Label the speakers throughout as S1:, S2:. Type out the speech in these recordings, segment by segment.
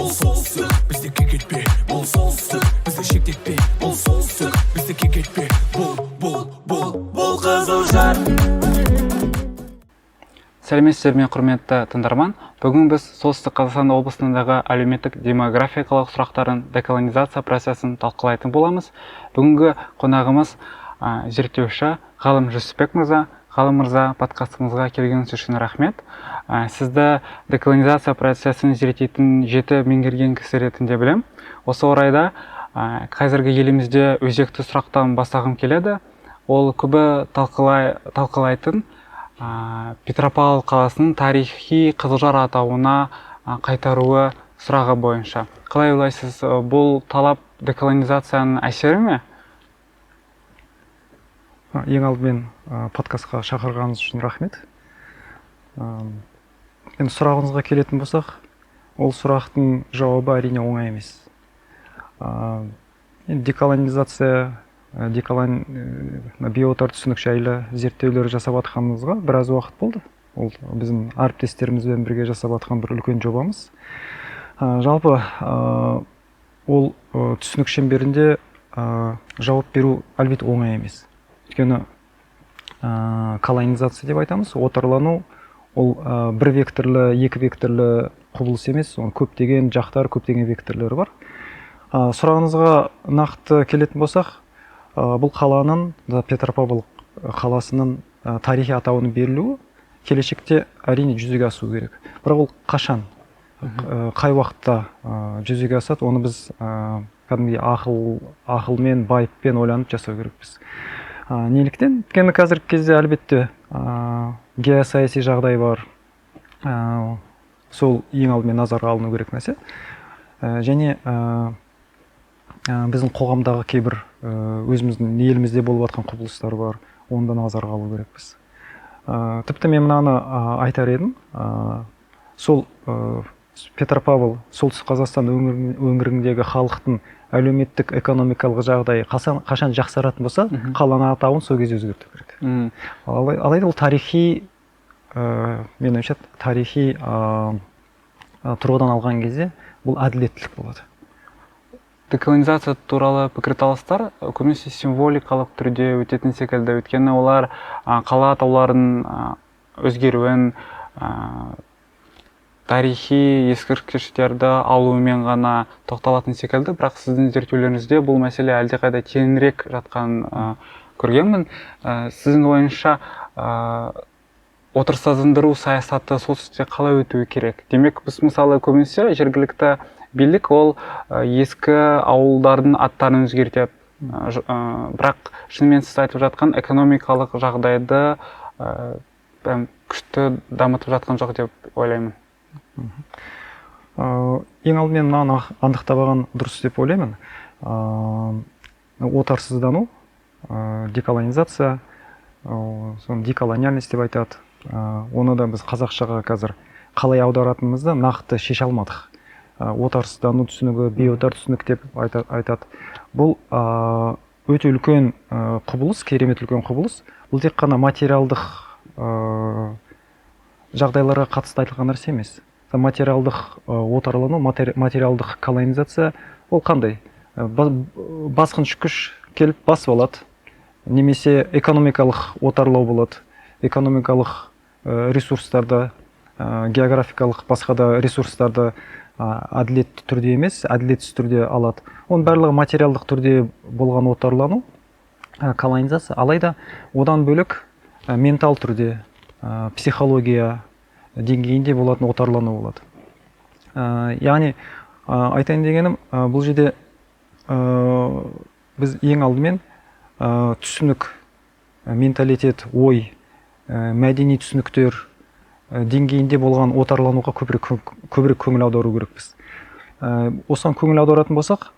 S1: Бұл солтүстік, бізді кекетпе. Бұл солтүстік, бізді шектетпе. Бұл солтүстік, бізді кекетпе. Бұл, бұл, бұл, бұл Қызылжар.
S2: Сәлеметсіздер ме, құрметті тыңдарман! Бүгін біз Солтүстік Қазақстан облысындағы әлеуметтік демографиялық сұрақтарын, деколонизация процесін талқылайтын боламыз. Бүгінгі қонағымыз зерттеуші Ғалым Жүсіпбек мырза. Ғалым мырза, подкастымызға келгеніңіз үшін рахмет. Сізді деколонизация процесін зерттейтін, жіті меңгерген кісі ретінде білем. Осы орайда қазіргі елімізде өзекті сұрақтан бастағым келеді. Ол көбі талқылайтын Петропавл қаласының тарихи Қызылжар атауына қайтаруы сұрағы бойынша. Қалай ойлайсыз, бұл талап деколонизацияның әсері ме?
S3: Ең алдымен подкастқа шақырғаныңыз үшін рахмет. Енді сұрағыңызға келетін болсақ, ол сұрақтың жауабы, әрине, оңай емес. Енді деколонизация, бейотар түсінік жайлы зерттеулер жасап жатқанымызға біраз уақыт болды. Ол біздің әріптестерімізбен бірге жасап жатқан бір үлкен жобамыз. Жалпы ол түсінік шеңберінде жауап беру, әлбетте, оңай емес, өйткені колонизация деп айтамыз, отарлану ол бір векторлы, екі векторлы құбылыс емес, оның көптеген жақтар, көптеген векторлері бар. Сұрағыңызға нақты келетін болсақ, бұл қаланың да, Петропавл қаласының тарихи атауының берілуі келешекте, әрине, жүзеге асуы керек. Бірақ ол қашан, қай уақытта жүзеге асады, оны біз кәдімгідей ақылмен, байыппен ойланып жасау керекпіз. Неліктен? Өйткені қазіргі кезде, әлбетте, геосаяси жағдай бар. Сол ең алдымен назарға алыну керек нәрсе. Және біздің қоғамдағы кейбір өзіміздің елімізде болып жатқан құбылыстар бар, оны да назарға алу керекпіз. Тіпті мен мынаны айтар едім, сол Петропавл, Солтүстік Қазақстан өңіріндегі халықтың әлеуметтік экономикалық жағдайы қашан жақсаратын болса, қаланың атауын сол кезде өзгерту керек. Алайда ол тарихи, менің ойымша, тарихи тұрғыдан алған кезде бұл әділеттілік болады.
S2: Деколонизация туралы пікірталастар көбінесе символикалық түрде өтетін секілді, өйткені олар қала атауларының өзгеруін, тарихи ескерткіштерді алумен ғана тоқталатын секілді. Бірақ сіздің зерттеулеріңізде бұл мәселе әлдеқайда тереңірек жатқанын көргенмін. Сіздің ойыңызша, отарсыздандыру саясаты солтүстікте қалай өтуі керек? Демек, біз, мысалы, көбінесе жергілікті билік ол ескі ауылдардың аттарын өзгертеді. Бірақ шынымен сіз айтып жатқан экономикалық жағдайды прям күшті дамытып жатқан жоқ деп ойлаймын.
S3: Ең алдымен мынаны анықтап алған дұрыс деп ойлаймын. Отарсыздану, деколонизация, соны деколониальность деп айтады. Оны да біз қазақшаға қазір қалай аударатынымызды нақты шеше алмадық. Отарсыздану түсінігі, бейотар түсінік деп айтады. Бұл өте үлкен құбылыс, керемет үлкен құбылыс. Бұл тек қана материалдық жағдайларға қатысты айтылған нәрсе емес. Материалдық отарлану, материалдық колонизация ол қандай? Басқыншы күш келіп басып алады немесе экономикалық отарлау болады, экономикалық ресурстарды, географикалық, басқа да ресурстарды әділетті түрде емес, әділетсіз түрде алады. Оның барлығы материалдық түрде болған отарлану, колонизация. Алайда одан бөлек ментал түрде, психология деңгейінде болатын отарлану болады. Яғни айтайын дегенім, бұл жерде біз ең алдымен түсінік, менталитет, ой, мәдени түсініктер деңгейінде болған отарлануға көбірек көңіл аудару керекпіз. Осыған көңіл аударатын болсақ,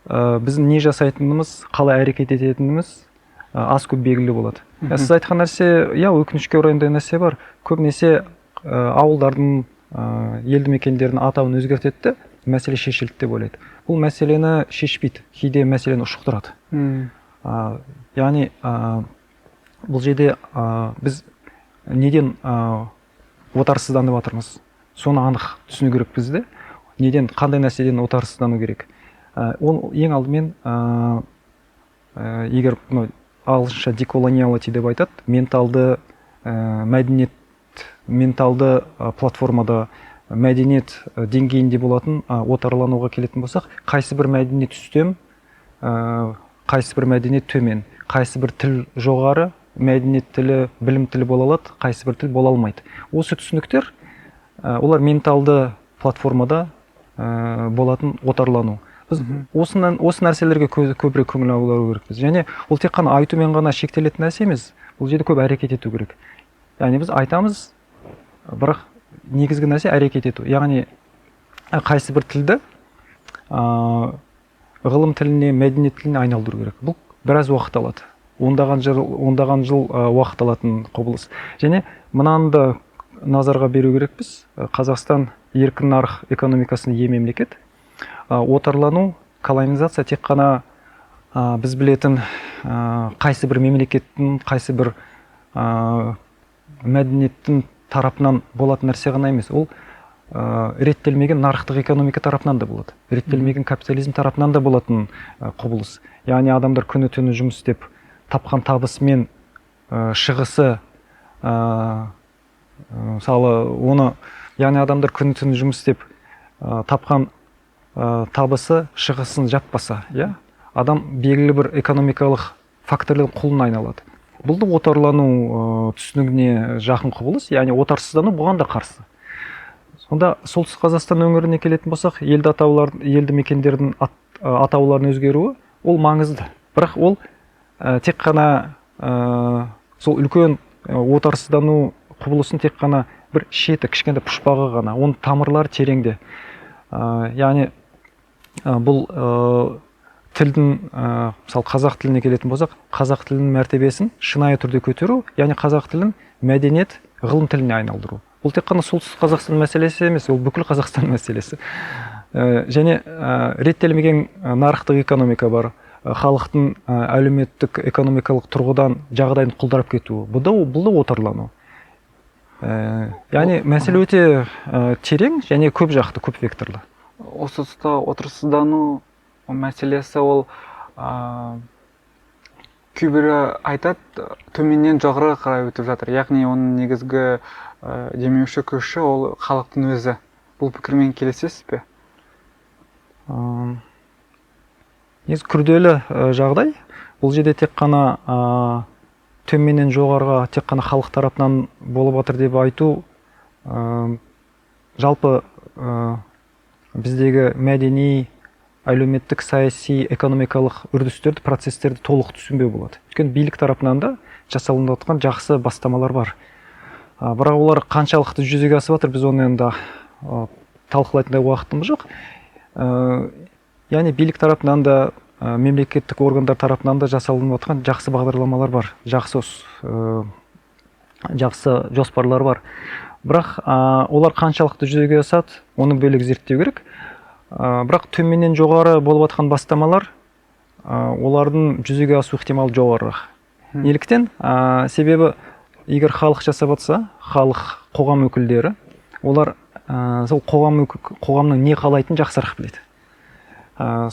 S3: біздің не жасайтынымыз, қалай әрекет ететініміз аз көп белгілі болады. Сіз айтқан нәрсе, иә, өкінішке орай, ондай нәрсе бар. Көбінесе ауылдардың, елді мекендердің атауын өзгертеді де, мәселе шешілді деп ойлайды. Бұл мәселені шешпейді, кейде мәселені ушықтырады. Яғни бұл жерде біз неден отарсызданып жатырмыз, соны анық түсіну керекпіз де. Неден, қандай нәрседен отарсыздану керек? Ол ең алдымен, егер ағылшынша деколониалити деп айтады, менталды мәдениет, менталды платформада, мәдениет деңгейінде болатын отарлануға келетін болсақ, қайсы бір мәдениет үстем, қайсы бір мәдениет төмен, қайсы бір тіл жоғары, мәдениет тілі, білім тілі бола алады, қайсы бір тіл бола алмайды. Осы түсініктер, олар менталды платформада болатын отарлану. Біз осы нәрселерге көбірек көңіл аудару керекпіз. Және ол тек қана айтумен ғана шектелетін нәрсе емес, бұл жерде көп әрекет ету керек. Яғни біз айтамыз, бірақ негізгі нәрсе әрекет ету. Яғни қайсы бір тілді ғылым тіліне, мәдениет тіліне айналдыру керек. Бұл біраз уақыт алады. Ондаған жыл уақыт алатын құбылыс. Және мынаны да назарға беру керекпіз. Қазақстан еркін нарық экономикасына ие мемлекет. Отарлану, колонизация тек қана біз білетін қайсы бір мемлекеттің, қайсы бір мәдениеттің тарапынан болатын нәрсе ғана емес. Ол реттелмеген нарықтық экономика тарапынан да болады, реттелмеген капитализм тарапынан да болатын құбылыс. Яғни адамдар күні түні жұмыс істеп тапқан табысы мен шығысы, мысалы оны, яғни адамдар күні түні жұмыс істеп тапқан табысы шығысын жаппаса, иә, адам белгілі бір экономикалық факторлардың құлына айналады. Бұл да отарлану түсінігіне жақын құбылыс, яғни отарсыздану бұған да қарсы. Сонда Солтүстік Қазақстан өңіріне келетін болсақ, елді атаулар, елді мекендердің атауларының өзгеруі ол маңызды. Бірақ ол тек қана сол үлкен отарсыздану құбылысын тек қана бір шеті, кішкентай пұшпағы ғана, оның тамырлары тереңде. Яғни бұл тілдің, мысалы қазақ тіліне келетін болсақ, қазақ тілінің мәртебесін шынайы түрде көтеру, яғни қазақ тілін мәдениет, ғылым тіліне айналдыру. Бұл тек қана Солтүстік Қазақстан мәселесі емес, ол бүкіл Қазақстан мәселесі. Және реттелмеген нарықтық экономика бар, халықтың әлеуметтік, экономикалық тұрғыдан жағдайын құлдырап кетуі. Бұл да отарлану. Яғни мәселе өте терең және көп жақты, көп векторлы.
S2: Осы тұста отырсыздану мәселесі ол кейбірі айтады, төменнен жоғары қарай өтіп жатыр. Яғни оның негізгі демеуші күші ол халықтың өзі. Бұл пікірмен келісесіз бе?
S3: Негізі күрделі жағдай. Бұл жерде тек қана төменнен жоғарыға, тек қана халық тарапынан болып жатыр деп айту, жалпы біздегі мәдени, әлеуметтік, саяси, экономикалық үрдістерді, процестерді толық түсінбеу болады. Өйткені билік тарапынан да жасалынып жатқан жақсы бастамалар бар. Бірақ олар қаншалықты жүзеге асып жатыр, біз оны енді талқылайтындай уақытымыз жоқ. Яғни билік тарапынан да, мемлекеттік органдар тарапынан да жасалынып жатқан жақсы бағдарламалар бар, жақсы жоспарлар бар. Бірақ олар қаншалықты жүзеге асады, оны бөлек зерттеу керек. Бірақ төменнен жоғары болып жатқан бастамалар, олардың жүзеге асу ықтималы жоғарырақ. Неліктен? Себебі егер халық жасап жатса, халық, қоғам өкілдері, олар сол қоғамның не қалайтынын жақсырақ біледі.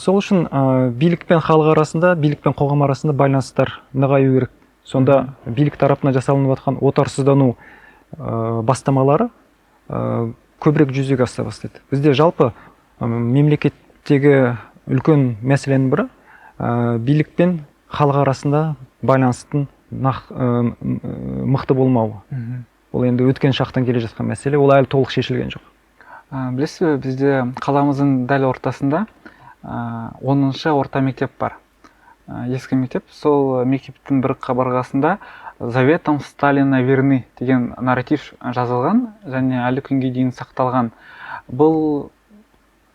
S3: Сол үшін билік пен халық арасында, билік пен қоғам арасында байланыстар нығаю керек. Сонда билік тарапынан жасалынып жатқан отарсыздану бастамалары көбірек жүзеге аса бастайды. Бізде жалпы мемлекеттегі үлкен мәселенің бірі билік пен халық арасында байланыстың мықты болмауы. Ол енді өткен шақтан келе жатқан мәселе, ол әлі толық шешілген жоқ.
S2: Білесіз бе, бізде қаламыздың дәл ортасында 10-шы орта мектеп бар. Ескі мектеп. Сол мектептің бір қабырғасында «Заветам Сталина верны» деген нарратив жазылған және әлі күнге дейін сақталған. Бұл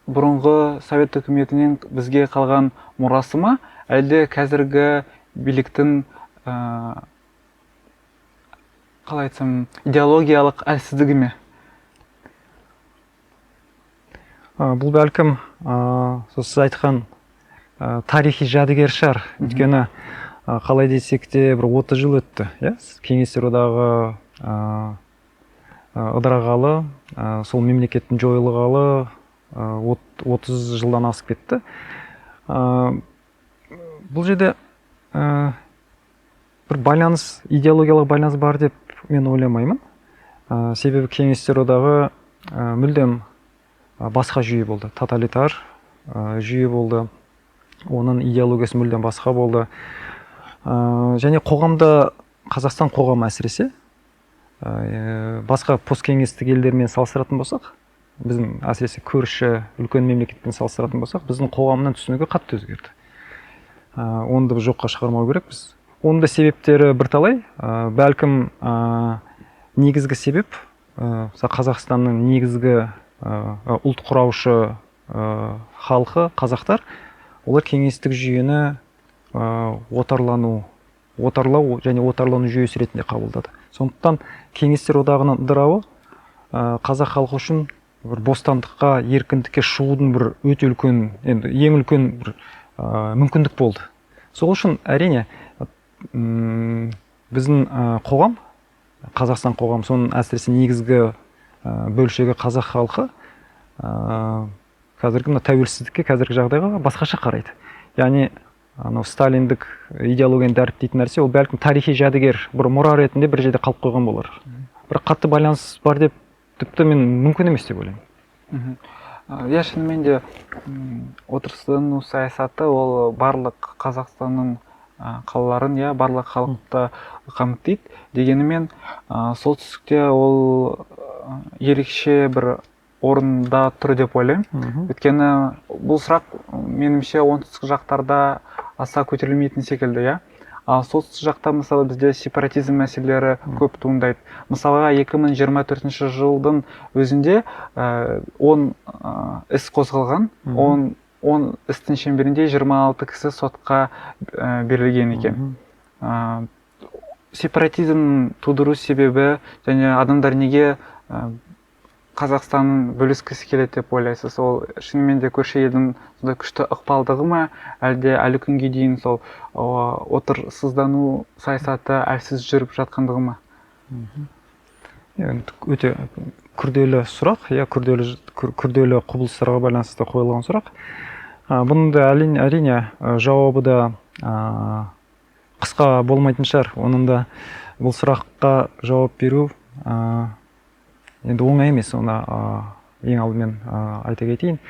S2: бұрынғы Совет үкіметінен бізге қалған мұрасы ма, әлде қазіргі биліктің қалай айтсам, идеологиялық әлсіздігі ме?
S3: Бұл бәлкім, сол сіз айтқан тарихи жәдігер шығар. Өйткені қалай десек те бір 30 жыл өтті, иә? Кеңестер одағы ыдырағалы, сол мемлекеттің жойылғалы, 30 жылдан асып кетті. Бұл жерде бір байланыс, идеологиялық байланыс бар деп мен ойламаймын. Себебі Кеңестер Одағы мүлдем басқа жүйе болды, тоталитар жүйе болды, оның идеологиясы мүлдем басқа болды. Және қоғамда, Қазақстан қоғамы әсіресе басқа посткеңестік елдермен салыстыратын болсақ, біздің әсіресе көрші үлкен мемлекетпен салыстыратын болсақ, біздің қоғамның түсінігі қатты өзгерді. Оны да біз жоққа шығармау керекпіз. Оның да себептері бірталай. Бәлкім негізгі себеп, мысалы, Қазақстанның негізгі ұлт құраушы халқы қазақтар, олар кеңестік жүйені отарлану, отарлау және отарлану жүйесі ретінде қабылдады. Сондықтан Кеңестер Одағының ыдырауы қазақ халқы үшін бір бостандыққа, еркіндікке шығудың бір өте үлкен, енді ең үлкен бір мүмкіндік болды. Сол үшін, әрине, біздің қоғам, Қазақстан қоғамы, соның әсіресе негізгі бөлшегі қазақ халқы қазіргі мына тәуелсіздікке, қазіргі жағдайға басқаша қарайды. Яғни анау сталиндік идеологияны дәріптейтін нәрсе, ол бәлкім тарихи жәдігер, бір мұра ретінде бір жерде қалып қойған болар, бірақ қатты байланыс бар деп тіпті мен мүмкін емес деп ойлаймын.
S2: Иә, шынымен де, отырықсыздану саясаты ол барлық Қазақстанның қалаларын, иә, барлық халықты қамтиды. Дегенімен солтүстікте ол ерекше бір орында тұр деп ойлаймын. Өйткені бұл сұрақ, меніңше, оңтүстік жақтарда аса көтерілмейтін секілді, иә. Ал солтүстік жақта, мысалы, бізде сепаратизм мәселелері көп туындайды. Мысалға, 2024 жылдың өзінде 10 іс қозғалған, 10 істің шеңберінде 26 кісі сотқа берілген екен. Сепаратизм тудыру себебі және адамдар неге Қазақстанның бөліскісі келеді деп ойлайсыз? Ол шынымен де көрші елдің сондай күшті ықпалдығы ма, әлде әлі күнге дейін сол отырықсыздану саясаты әлсіз жүріп жатқандығы ма?
S3: Енді өте күрделі сұрақ, иә, күрделі құбылыстарға байланысты қойылған сұрақ. Бұның да әрине жауабы да қысқа болмайтын шығар. Оның да бұл сұраққа жауап беру енді оңай емес, оны ең алдымен айта кетейін.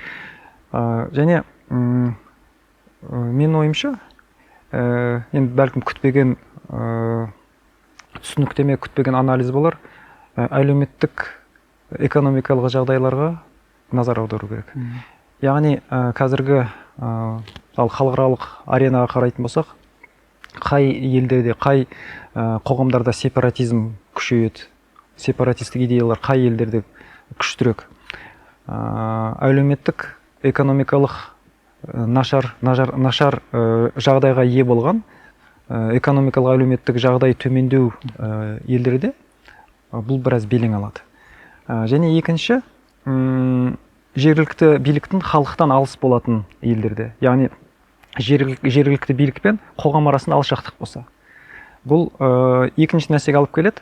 S3: Және менің ойымша, енді бәлкім күтпеген түсініктеме, күтпеген анализ болар, әлеуметтік экономикалық жағдайларға назар аудару керек. Яғни қазіргі ал халықаралық аренаға қарайтын болсақ, қай елдерде, қай қоғамдарда сепаратизм күшейеді, сепаратистік идеялар қай елдерде күштірек? Әлеуметтік экономикалық нашар жағдайға ие болған, экономикалық әлеуметтік жағдай төмендеу елдерде бұл біраз белең алады. Және екінші, жергілікті биліктің халықтан алыс болатын елдерде, яғни жергілікті билік пен қоғам арасында алшақтық болса, бұл екінші нәрсеге алып келеді: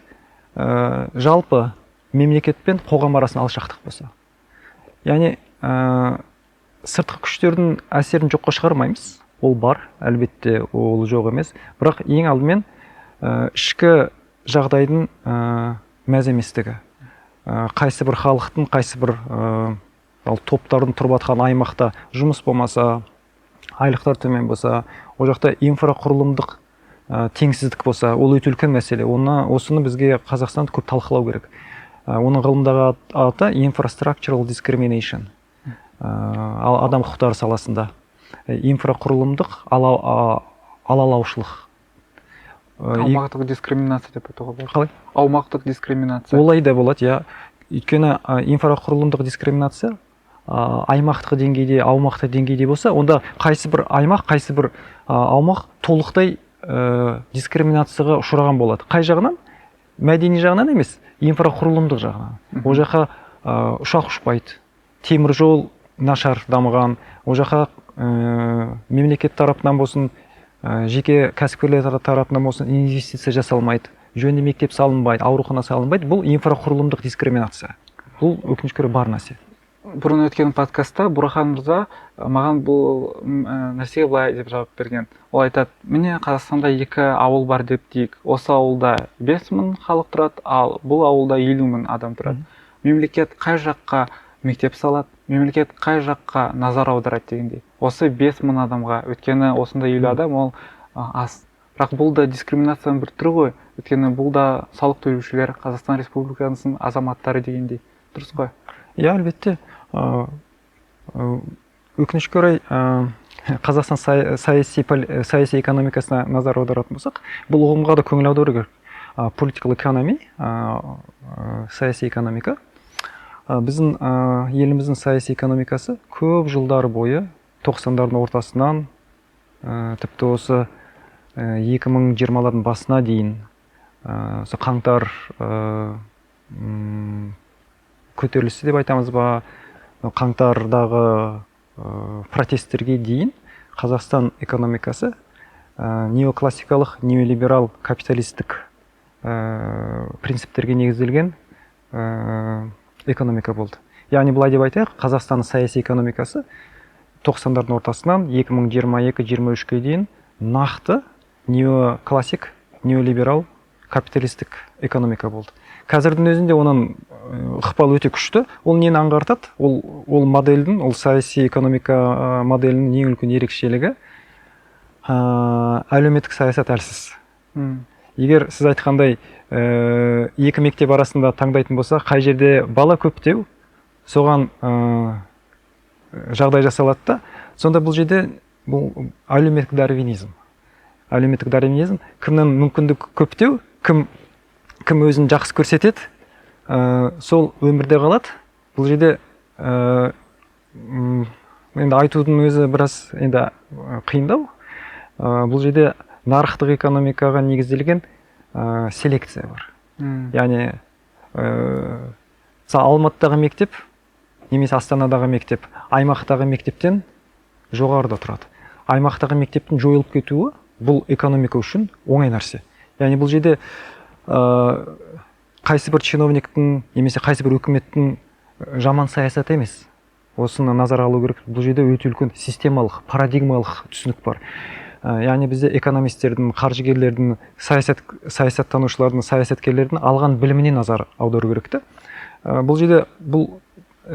S3: жалпы мемлекет пен қоғам арасында алшақтық болса. Яғни сыртқы күштердің әсерін жоққа шығармаймыз, ол бар, әлбетте, ол жоқ емес, бірақ ең алдымен ішкі жағдайдың мәз еместігі, қайсы бір халықтың, қайсы бір ал топтардың тұрып жатқан аймақта жұмыс болмаса, айлықтар төмен болса, ол жақта инфрақұрылымдық теңсіздік болса, ол өте үлкен мәселе. Оны, осыны бізге Қазақстанда көп талқылау керек. Оның ғылымдағы аты infrastructural discrimination. Ал адам құқықтары саласында инфрақұрылымдық алалаушылық.
S2: Аумақтық дискриминация деп айтуға болады.
S3: Қалай?
S2: Аумақтық дискриминация.
S3: Олай да болады, иә. Өйткені инфрақұрылымдық дискриминация аймақтық деңгейде, аумақтық деңгейде болса, онда қайсы бір аймақ, қайсы бір аумақ толықтай дискриминацияға ұшыраған болады. Қай жағынан? Мәдени жағынан емес, инфрақұрылымдық жағынан. Ол жаққа ұшақ ұшпайды, темір жол нашар дамыған, ол жаққа мемлекет тарапынан болсын, жеке кәсіпкерлер тарапынан болсын инвестиция жасалмайды, жөнді мектеп салынбайды, аурухана салынбайды. Бұл инфрақұрылымдық дискриминация, бұл өкінішке орай бар нәрсе.
S2: Бұрын өткен подкастта Бурахан мырза маған бұл нәрсеге былай деп жауап берген. Ол айтады: міне, Қазақстанда екі ауыл бар деп дейік. Осы ауылда 5000 халық тұрады, ал бұл ауылда 50 000 адам тұрады. Мемлекет қай жаққа мектеп салады, мемлекет қай жаққа назар аударады дегендей. Осы 5000 адамға, өйткені осында 50 адам ол аз. Бірақ бұл да дискриминацияның бір түрі ғой. Өйткені бұл да салық төлеушілер, Қазақстан Республикасының азаматтары дегендей. Дұрыс қой?
S3: Иә, әлбетте. Өкінішке орай, Қазақстан саяси экономикасына назар аударатын болсақ, бұл ұғымға да көңіл аудару керек. Political economy, саяси экономика. Біздің еліміздің саяси экономикасы көп жылдар бойы, 90-дардың ортасынан тіпті осы 2020-лардың басына дейін, осы қаңтар көтерілісі деп айтамыз ба, қаңтардағы протесттерге дейін Қазақстан экономикасы неоклассикалық, неолиберал, капиталистік принциптерге негізделген экономика болды. Яғни былай деп айтайық, Қазақстанның саяси экономикасы 90-дардың ортасынан 2022-23-ке дейін нақты неоклассик, неолиберал, капиталистік экономика болды. Қазірдің өзінде оның ықпалы өте күшті. Ол нені аңғартады? Ол модельдің, ол саяси экономика моделінің ең үлкен ерекшелігі әлеуметтік саясат әлсіз. Егер сіз айтқандай екі мектеп арасында таңдайтын болса, қай жерде бала көптеу, соған жағдай жасалады да. Сонда бұл жерде бұл әлеуметтік дарвинизм. Әлеуметтік дарвинизм: кімнің мүмкіндігі көптеу, кім өзін жақсы көрсетеді, сол өмірде қалады. Бұл жерде енді айтудың өзі біраз енді қиындау. Бұл жерде нарықтық экономикаға негізделген селекция бар. Яғни мысалы, Алматыдағы мектеп немесе Астанадағы мектеп аймақтағы мектептен жоғарыда тұрады. Аймақтағы мектептің жойылып кетуі бұл экономика үшін оңай нәрсе. Яғни бұл жерде қайсы бір чиновниктің немесе қайсы бір үкіметтің жаман саясаты емес. Осыны назарға алу керек. Бұл жерде өте үлкен системалық, парадигмалық түсінік бар. Яғни бізде экономистердің, қаржыгерлердің, саясаттанушылардың, саясаткерлердің алған біліміне назар аудару керек та. Бұл жерде бұл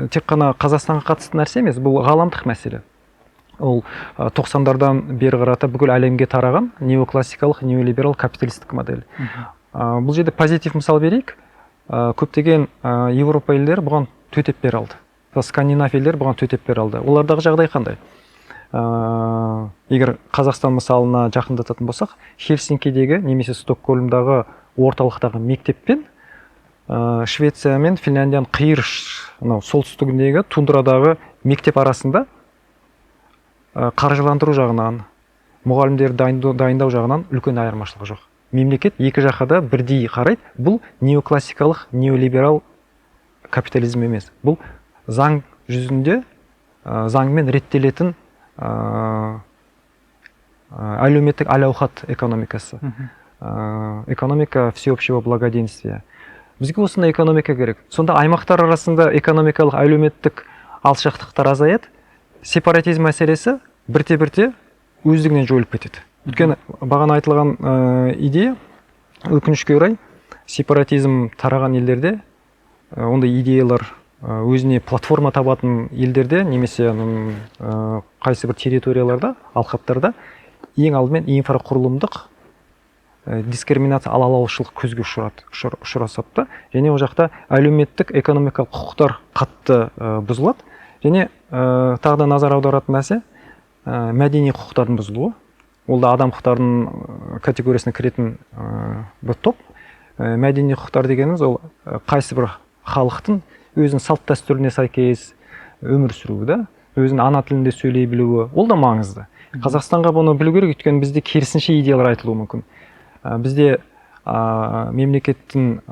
S3: тек қана Қазақстанға қатысты нәрсе емес, бұл ғаламдық мәселе. Ол 90-дардан бері қарата бүкіл әлемге тараған неоклассикалық, неолиберал, капиталистік модель. Бұл жерде позитив мысал берейік. Көптеген Еуропа елдері бұған төтеп бере алды. Мысалы, Скандинав елдері бұған төтеп бере алды. Олардағы жағдай қандай? Егер Қазақстан мысалына жақындататын болсақ, Хельсинкидегі немесе Стокгольмдағы орталықтағы мектеппен Швеция мен Финляндияның қиыр мынау солтүстігіндегі тундрадағы мектеп арасында қаржыландыру жағынан, мұғалімдерді дайындау жағынан үлкен айырмашылық жоқ. Мемлекет екі жаққа да бірдей қарайды. Бұл неоклассикалық, неолиберал капитализм емес, бұл заң жүзінде заңмен реттелетін әлеуметтік әл ауқат экономикасы, экономика всеобщего благоденствия. Бізге осындай экономика керек. Сонда аймақтар арасында экономикалық, әлеуметтік алшақтықтар азаяды, сепаратизм мәселесі бірте бірте өздігінен жойылып кетеді. Өйткені бағана айтылған идея, өкінішке орай, сепаратизм тараған елдерде, ондай идеялар өзіне платформа табатын елдерде немесе қайсы бір территорияларда, алқаптарда ең алдымен инфрақұрылымдық дискриминация, алалаушылық көзге ұшырасады да. Және ол жақта әлеуметтік, экономикалық құқықтар қатты бұзылады. Және тағы да назар аударатын нәрсе мәдени құқықтардың бұзылуы. Ол да адам құқықтарының категориясына кіретін бір топ. Мәдени құқықтар дегеніміз ол қайсы бір халықтың өзінің салт дәстүріне сәйкес өмір сүруі да, өзінің ана тілінде сөйлей білуі, ол да маңызды. Қазақстанға бұны білу керек, өйткені бізде керісінше идеялар айтылуы мүмкін. Бізде мемлекеттің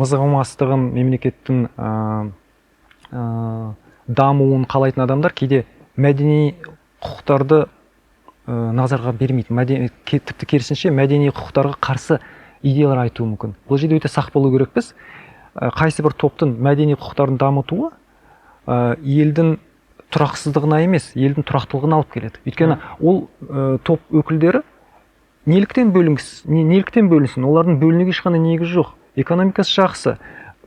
S3: мызғымастығын, мемлекеттің дамуын қалайтын адамдар кейде мәдени құқықтарды назарға бермейді. Тіпті керісінше мәдени құқықтарға қарсы идеялар айтуы мүмкін. Бұл жерде өте сақ болу керекпіз. Қайсы бір топтың мәдени құқықтарын дамытуы елдің тұрақсыздығына емес, елдің тұрақтылығына алып келеді. Өйткені ол топ өкілдері неліктен бөлінсін? Олардың бөлінуге ешқандай негізі жоқ. Экономикасы жақсы,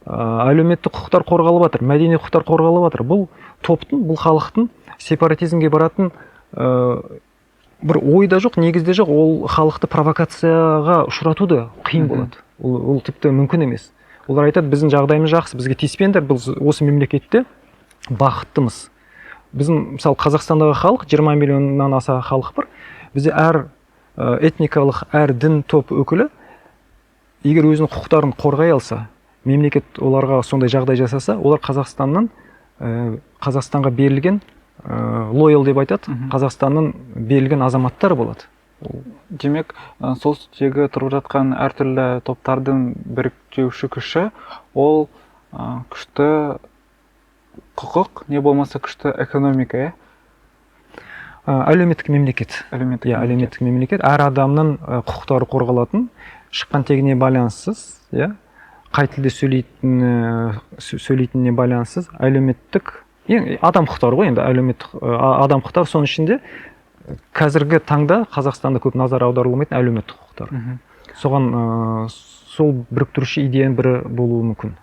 S3: әлеуметтік құқықтар қорғалып жатыр, мәдени құқықтар қорғалып жатыр. Бұл топтың, бұл халықтың сепаратизмге баратын бір ой да жоқ, негіз де жоқ. Ол халықты провокацияға ұшырату да қиын болады. Ол тіпті мүмкін емес. Олар айтады, біздің жағдайымыз жақсы, бізге тиіспеңдер, біз осы мемлекетте бақыттымыз. Біздің, мысалы, Қазақстандағы халық 20 миллионнан аса халық бар. Бізде әр этникалық, әр дін топ өкілі егер өзінің құқықтарын қорғай алса, мемлекет оларға сондай жағдай жасаса, олар Қазақстанға берілген лоял деп айтады, Қазақстанның берілген азаматтары болады.
S2: Демек, солтүстіктегі тұрып жатқан әртүрлі топтардың біріктеуші күші ол күшті құқық, не болмаса күшті экономика, иә?
S3: Әлеуметтік мемлекет.
S2: Әлеуметтік
S3: Иә, әлеуметтік мемлекет. Әр адамның құқықтары қорғалатын, шыққан тегіне байланыссыз, иә, қай тілде сөйлейтініне байланыссыз, әлеуметтік, ең адам құқықтары ғой енді, әлеуметтік адам құқықтары, соның ішінде қазіргі таңда Қазақстанда көп назар аударылмайтын әлеуметтік құқықтар. Соған сол біріктіруші идеяның бірі болуы мүмкін.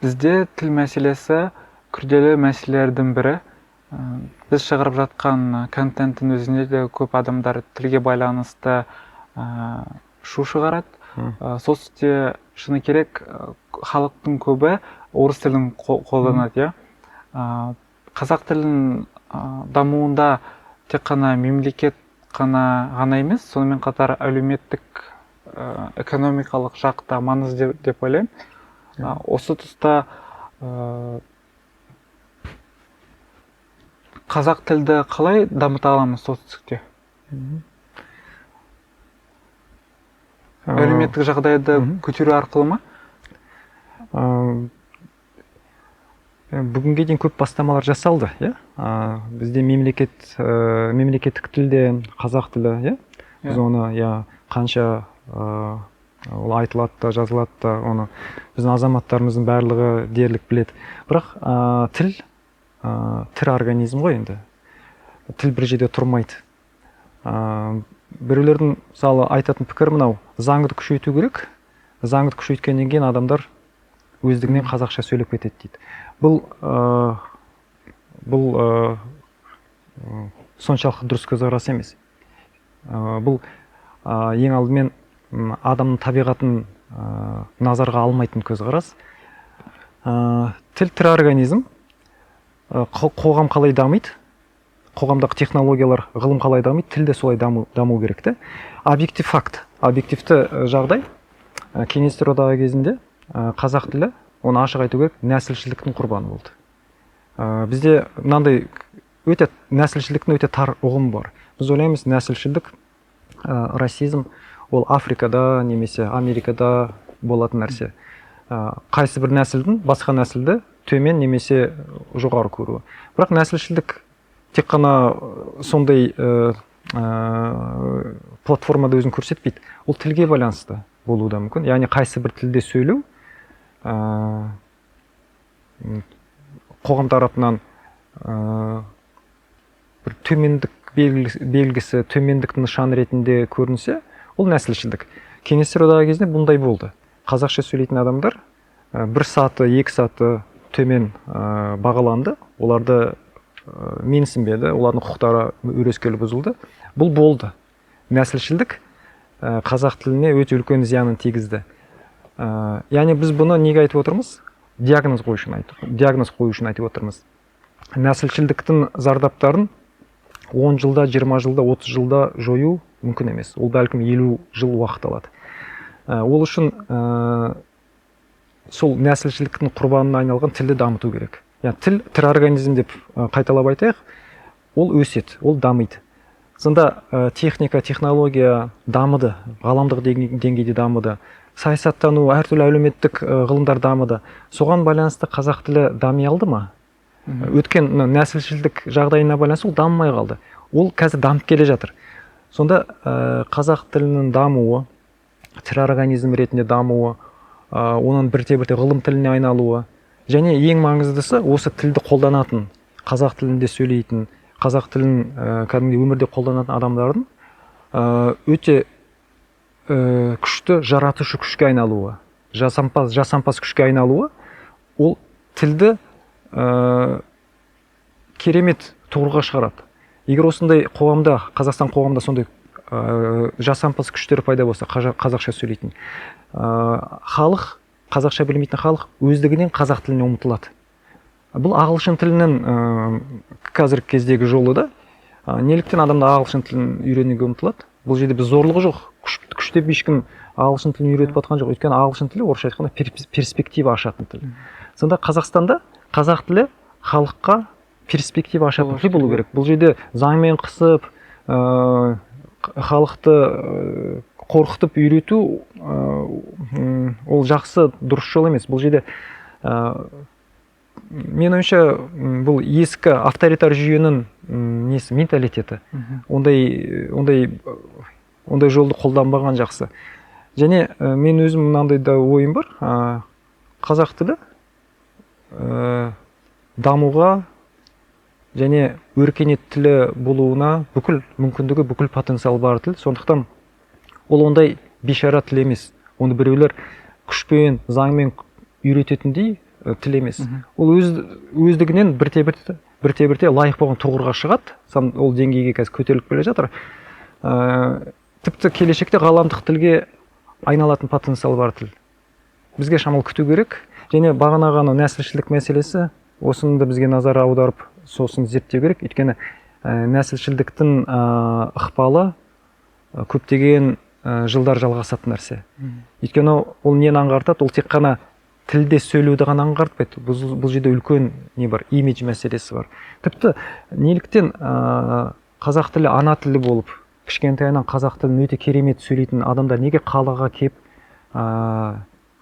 S2: Бізде тіл мәселесі күрделі мәселелердің бірі. Біз шығарып жатқан контенттің өзінде де көп адамдар тілге байланысты шу шығарады. Солтүстікте шыны керек, халықтың көбі орыс тілін қолданады, иә. Қазақ тілінің дамуында тек қана мемлекет ғана емес, сонымен қатар әлеуметтік, экономикалық жақ та маңызды деп ойлаймын. Осы тұста қазақ тілді қалай дамыта аламыз солтүстікте? Әлеуметтік жағдайды көтеру арқылы ма?
S3: Бүгінге дейін көп бастамалар жасалды, иә? Бізде мемлекеттік тілде қазақ тілі, иә? Біз оны, иә, қанша ол айтылады да, жазылады да, оны біздің азаматтарымыздың барлығы дерлік біледі. Бірақ тіл тірі организм ғой енді. Тіл бір жерде тұрмайды. Біреулердің, мысалы, айтатын пікірі мынау: заңды күшейту керек. Заңды күшейткеннен кейін адамдар өздігінен қазақша сөйлеп кетеді дейді. Бұл соншалықты дұрыс көзқарас емес. Бұл ең алдымен адамның табиғатын назарға алмайтын көзқарас. Тіл тірі организм. Қоғам қалай дамиды, қоғамдағы технологиялар, ғылым қалай дамиды, тіл де солай даму керек те. Объектив факт, объективті жағдай. Кеңестер одағы кезінде қазақ тілі, оны ашық айту керек, нәсілшілдіктің құрбаны болды. Бізде мынандай өте нәсілшілдіктің өте тар ұғымы бар. Біз ойлаймыз, нәсілшілдік, расизм ол Африкада немесе Америкада болатын нәрсе. Қайсы бір нәсілдің басқа нәсілді төмен немесе жоғары көруі. Бірақ нәсілшілдік тек қана сондай платформада өзін көрсетпейді. Ол тілге байланысты болуы да мүмкін. Яғни қайсы бір тілде сөйлеу қоғам тарапынан бір төмендік белгісі, төмендік нышаны ретінде көрінсе, ол нәсілшілдік. Кеңестер одағы кезінде бұндай болды. Қазақша сөйлейтін адамдар бір саты, екі саты төмен бағаланды, оларды менсінбеді, олардың құқықтары өрескел бұзылды. Бұл болды. Нәсілшілдік қазақ тіліне өте үлкен зиянын тигізді. Яғни біз бұны неге айтып отырмыз? Диагноз қою үшін айтып, диагноз қою үшін айтып отырмыз. Нәсілшілдіктің зардаптарын 10 жылда, 20 жылда, 30 жылда жою мүмкін емес. Ол бәлкім 50 жыл уақыт алады. Ол үшін сол нәсілшілдіктің құрбанына айналған тілді дамыту керек. Яғни тіл тірі организм деп қайталап айтайық, ол өседі, ол дамиды. Сонда техника, технология дамыды, ғаламдық деңгейде дамыды. Саясаттану, әртүрлі әлеуметтік ғылымдар дамыды. Соған байланысты қазақ тілі дами алды ма? Өткен нәсілшілдік жағдайына байланысты ол дамымай қалды. Ол қазір дамып келе жатыр. Сонда қазақ тілінің дамуы, тірі организм ретінде дамуы, оның бірте-бірте ғылым тіліне айналуы, Және ең маңыздысы, осы тілді қолданатын, қазақ тілінде сөйлейтін, қазақ тілін кәдімгідей өмірде қолданатын адамдардың өте күшті жаратушы күшке айналуы, жасампаз күшке айналуы, ол тілді керемет тұғырға шығарады. Егер осындай қоғамда, Қазақстан қоғамында сондай жасампаз күштер пайда болса, қазақша сөйлейтін халық, қазақша білмейтін халық өздігінен қазақ тіліне ұмтылады. Бұл ағылшын тілінің қазіргі кездегі жолы да. Неліктен адамдар ағылшын тілін үйренуге ұмтылады? Бұл жерде біз зорлығы жоқ, күштеп ешкім ағылшын тілін үйретіп жатқан жоқ. Өйткені ағылшын тілі, орысша айтқанда, перспектива ашатын тіл. Сонда Қазақстанда қазақ тілі халыққа перспектива ашатын тіл болу керек. Бұл жерде заңмен қысып, халықты қорқытып үйрету, ол жақсы, дұрыс жол емес. Бұл жерде менің ойымша, бұл ескі авторитар жүйенің несі, менталитеті. Ондай жолды қолданбаған жақсы. Және мен өзім мынандай да ойым бар: қазақ тілі дамуға және өркениет тілі болуына бүкіл мүмкіндігі, бүкіл потенциал бар тіл. Сондықтан ол ондай бейшара тіл емес, оны біреулер күшпен, заңмен үйрететіндей тіл емес. Ол өздігінен бірте бірте лайық болған тұғырға шығады. Ол деңгейге қазір көтеріліп келе жатыр. Тіпті келешекте ғаламдық тілге айналатын потенциал бар тіл. Бізге шамалы күту керек. Және бағанағы анау нәсілшілдік мәселесі, осыны да бізге назар аударып, сосын зерттеу керек. Өйткені нәсілшілдіктің ықпалы көптеген жылдар жалғасатын нәрсе. Өйткені ол нені аңғартады? Ол тек қана тілде сөйлеуді ғана аңғартпайды. Бұл жерде үлкен не бар, имидж мәселесі бар. Тіпті неліктен қазақ тілі ана тілі болып, кішкентайынан қазақ тілін өте керемет сөйлейтін адамдар неге қалаға келіп,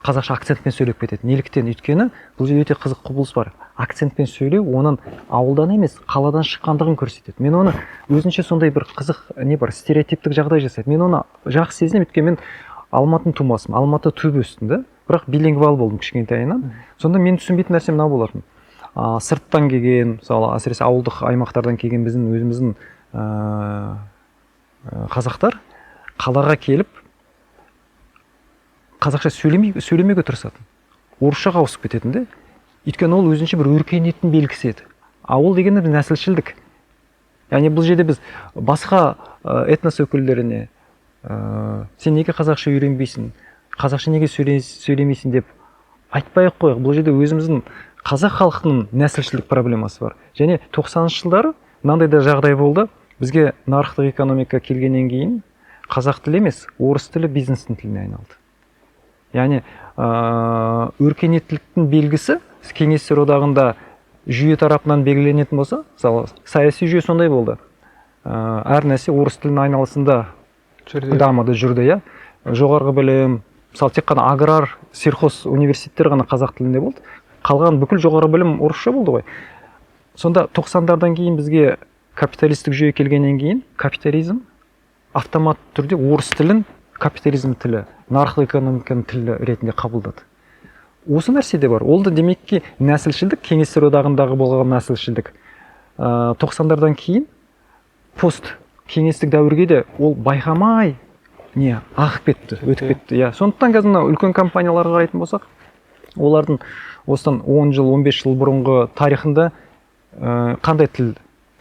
S3: қазақша акцентпен сөйлеп кетеді? Неліктен? Өйткені бұл жерде өте қызық құбылыс бар: акцентпен сөйлеу оның ауылдан емес, қаладан шыққандығын көрсетеді. Мен оны өзінше сондай бір қызық не бар, стереотиптік жағдай жасайды. Мен оны жақсы сезінемін, өйткені мен Алматының тумасымын, Алматыда туып өстім да, бірақ билингвал болдым кішкентайынан. Сонда мен түсінбейтін нәрсем мынау болатын: сырттан келген, мысалы, әсіресе ауылдық аймақтардан келген біздің өзіміздің қазақтар қалаға келіп қазақша сөйлемеуге тырысатын, орысшаға ауысып кететін де. Өйткені ол өзінше бір өркениеттің белгісі еді. А ол дегеніміз нәсілшілдік. Яғни бұл жерде біз басқа этнос өкілдеріне «Сен неге қазақша үйренбейсің, қазақша неге сөйлемейсің?» деп айтпай ақ қояйық. Бұл жерде өзіміздің қазақ халқының нәсілшілдік проблемасы бар. Және 90-шы жылдары мынандай да жағдай болды: бізге нарықтық экономика келгеннен кейін қазақ тілі емес, орыс тілі бизнестің тіліне айналды. Яғни өркениеттіліктің белгісі Кеңестер Одағында жүйе тарапынан белгіленетін болса, мысалы, саяси жүйе сондай болды, әр нәрсе орыс тілінің айналасында
S2: жүрді,
S3: дамыды, жүрді, иә. Жоғарғы білім, мысалы, тек қана аграр, сельхоз университеттер ғана қазақ тілінде болды, қалған бүкіл жоғары білім орысша болды ғой. Сонда 90-дардан кейін бізге капиталистік жүйе келгеннен кейін капитализм автоматты түрде орыс тілін капитализм тілі, нарықтық экономиканың тілі ретінде қабылдады. Осы нәрсе де бар. Ол да, демекки, нәсілшілдік, Кеңестер Одағындағы болған нәсілшілдік 90-дардан кейін пост кеңестік дәуірге де ол байқамай не ағып кетті, өтіп кетті, иә. Сондықтан қазір мынау үлкен компанияларға қарайтын болсақ, олардың осыдан 10 жыл, 15 жыл бұрынғы тарихында қандай тіл,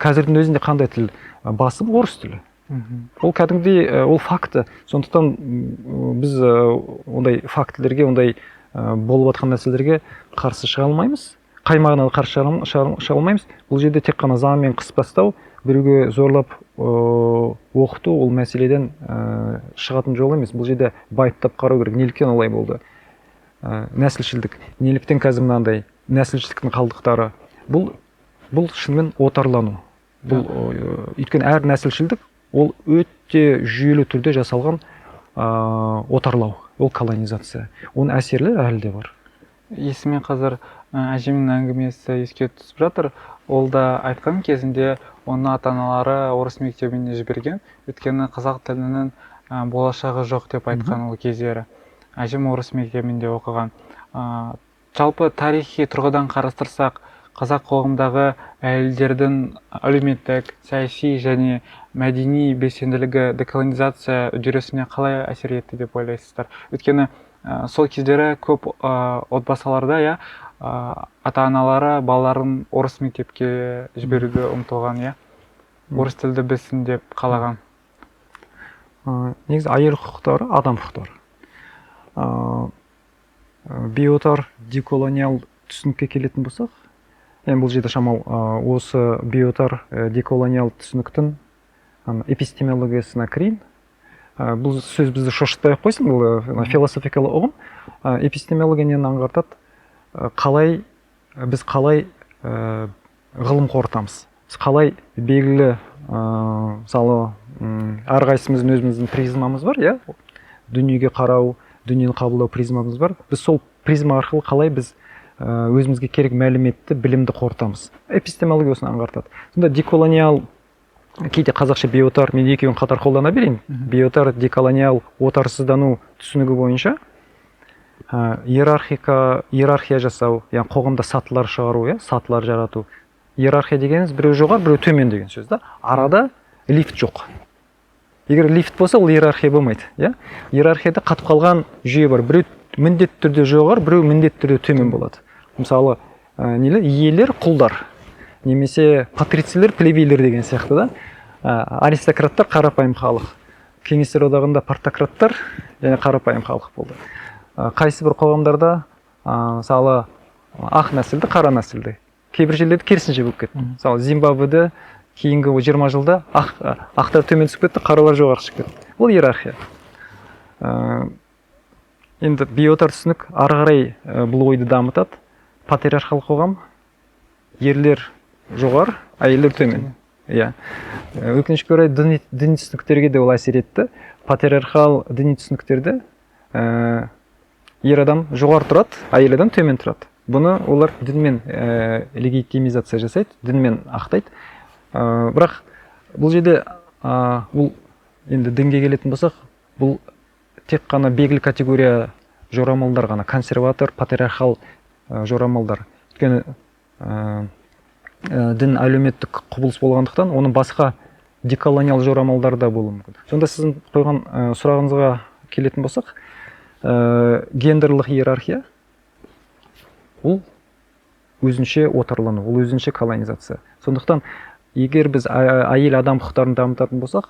S3: қазірдің өзінде қандай тіл басым? Орыс тілі. Ол кәдімгідей ол факті. Сондықтан біз ондай фактілерге, ондай болып жатқан нәрселерге қарсы шыға алмаймыз. Қай мағынада қарсы шыға алмаймыз? Бұл жерде тек қана заңмен қысып тастау, біреуге зорлап оқыту ол мәселеден шығатын жол емес. Бұл жерде байыптап қарау керек: неліктен олай болды, нәсілшілдік неліктен қазір мынандай, нәсілшілдіктің қалдықтары. Бұл шынымен отарлану. Бұл өйткені әр нәсілшілдік ол өте жүйелі түрде жасалған отарлау, ол колонизация, оның әсерлері әлі де бар.
S2: Есіме қазір әжемнің әңгімесі еске түсіп жатыр. Ол да айтқан, кезінде оны ата аналары орыс мектебіне жіберген, өйткені қазақ тілінің болашағы жоқ деп айтқан. Ол кездері әжем орыс мектебінде оқыған. Жалпы тарихи тұрғыдан қарастырсақ, қазақ қоғамындағы әйелдердің әлеуметтік, саяси және мәдени белсенділігі деколонизация үдерісіне қалай әсер етті деп ойлайсыздар? Өйткені сол кездері көп отбасыларда, иә, ата-аналары балаларын орыс мектепке жіберуге ұмтылған, иә, орыс тілді білсін деп қалаған.
S3: Негізі әйел құқықтары адам құқықтары. Бейотар деколониал түсінікке келетін болсақ, енді бұл жерде шамал осы бейотар деколониал түсініктің эпистемологиясына кірейін. Бұл сөз бізді шошытпай ақ қойсын, бұл философиялық ұғым. Эпистемология нені аңғартады? Қалай біз қалай ғылым қорытамыз, біз қалай белгілі, мысалы, әрқайсымыздың өзіміздің призмамыз бар, иә, дүниеге қарау, дүниені қабылдау призмамыз бар. Біз сол призма арқылы қалай біз өзімізге керек мәліметті, білімді қорытамыз? Эпистемология осыны аңғартады. Сонда деколониал, кейде қазақша бейотар, мен екеуін қатар қолдана берейін. Бейотар, деколониал, отарсыздану түсінігі бойынша иерархия жасау, яғни қоғамда сатылар шығару, иә, сатылар жарату. Иерархия дегеніміз біреу жоғары, біреу төмен деген сөз да. Арада лифт жоқ. Егер лифт болса, ол иерархия болмайды, иә. Иерархияда қатып қалған жүйе бар: біреу міндетті түрде жоғары, біреу міндетті түрде төмен болады. Мысалы, нелер, иелер, құлдар немесе патрицийлер, плебейлер деген сияқты да. Аристократтар, қарапайым халық. Кеңестер одағында партократтар және қарапайым халық болды. Қайсы бір қоғамдарда, мысалы, ақ нәсілді, қара нәсілді, кейбір жерлерде керісінше болып кетті. Мысалы, Зимбабведе кейінгі 20 жылда ақтар төмен түсіп кетті, қаралар жоғары шығып кетті. Бұл иерархия. Енді бейотар түсінік ары қарай бұл ойды дамытады. Патриархал қоғам: ерлер жоғары, әйелдер төмен, иә. Өкінішке орай, діни түсініктерге де ол әсер етті. Патриархал діни түсініктерде ер адам жоғары тұрады, әйел адам төмен тұрады. Бұны олар дінмен легитимизация жасайды, дінмен ақтайды. Бірақ бұл жерде бұл енді дінге келетін болсақ, бұл тек қана белгілі категория жорамалдар ғана, консерватор, патриархал жорамалдар. Өйткені дін әлеуметтік құбылыс болғандықтан, оның басқа деколониал жорамалдары да болуы мүмкін. Сонда сіздің қойған сұрағыңызға келетін болсақ, гендерлік иерархия ол өзінше отарлану, ол өзінше колонизация. Сондықтан егер біз әйел адам құқықтарын дамытатын болсақ,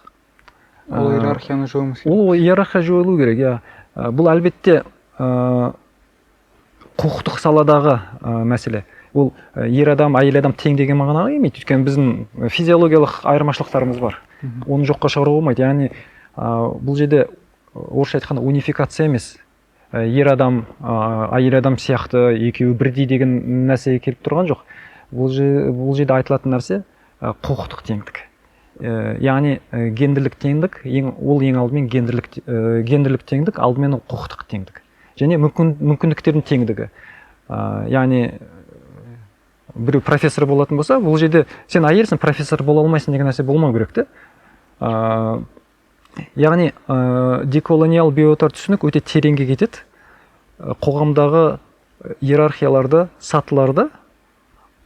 S2: ол иерархияны жоюымыз керек.
S3: Ол иерархия жойылу керек, иә. Бұл әлбетте құқықтық саладағы мәселе. Ол ер адам, әйел адам тең деген мағынаға келмейді, өйткені біздің физиологиялық айырмашылықтарымыз бар. Оны жоққа шығаруға болмайды. Яғни бұл жерде, орысша айтқанда, унификация емес. Ер адам, әйел адам сияқты, екеуі бірдей деген нәрсеге келіп тұрған жоқ. Бұл жерде айтылатын нәрсе құқықтық теңдік. Яғни гендерлік теңдік ол ең алдымен гендерлік теңдік, алдымен ол құқықтық теңдік және мүмкіндіктердің теңдігі. Яғни біреу профессор болатын болса, бұл жерде сен әйелсің, профессор бола алмайсың деген нәрсе болмау керек те. Яғни деколониал бейотар түсінік өте тереңге кетеді. Қоғамдағы иерархияларды, сатыларды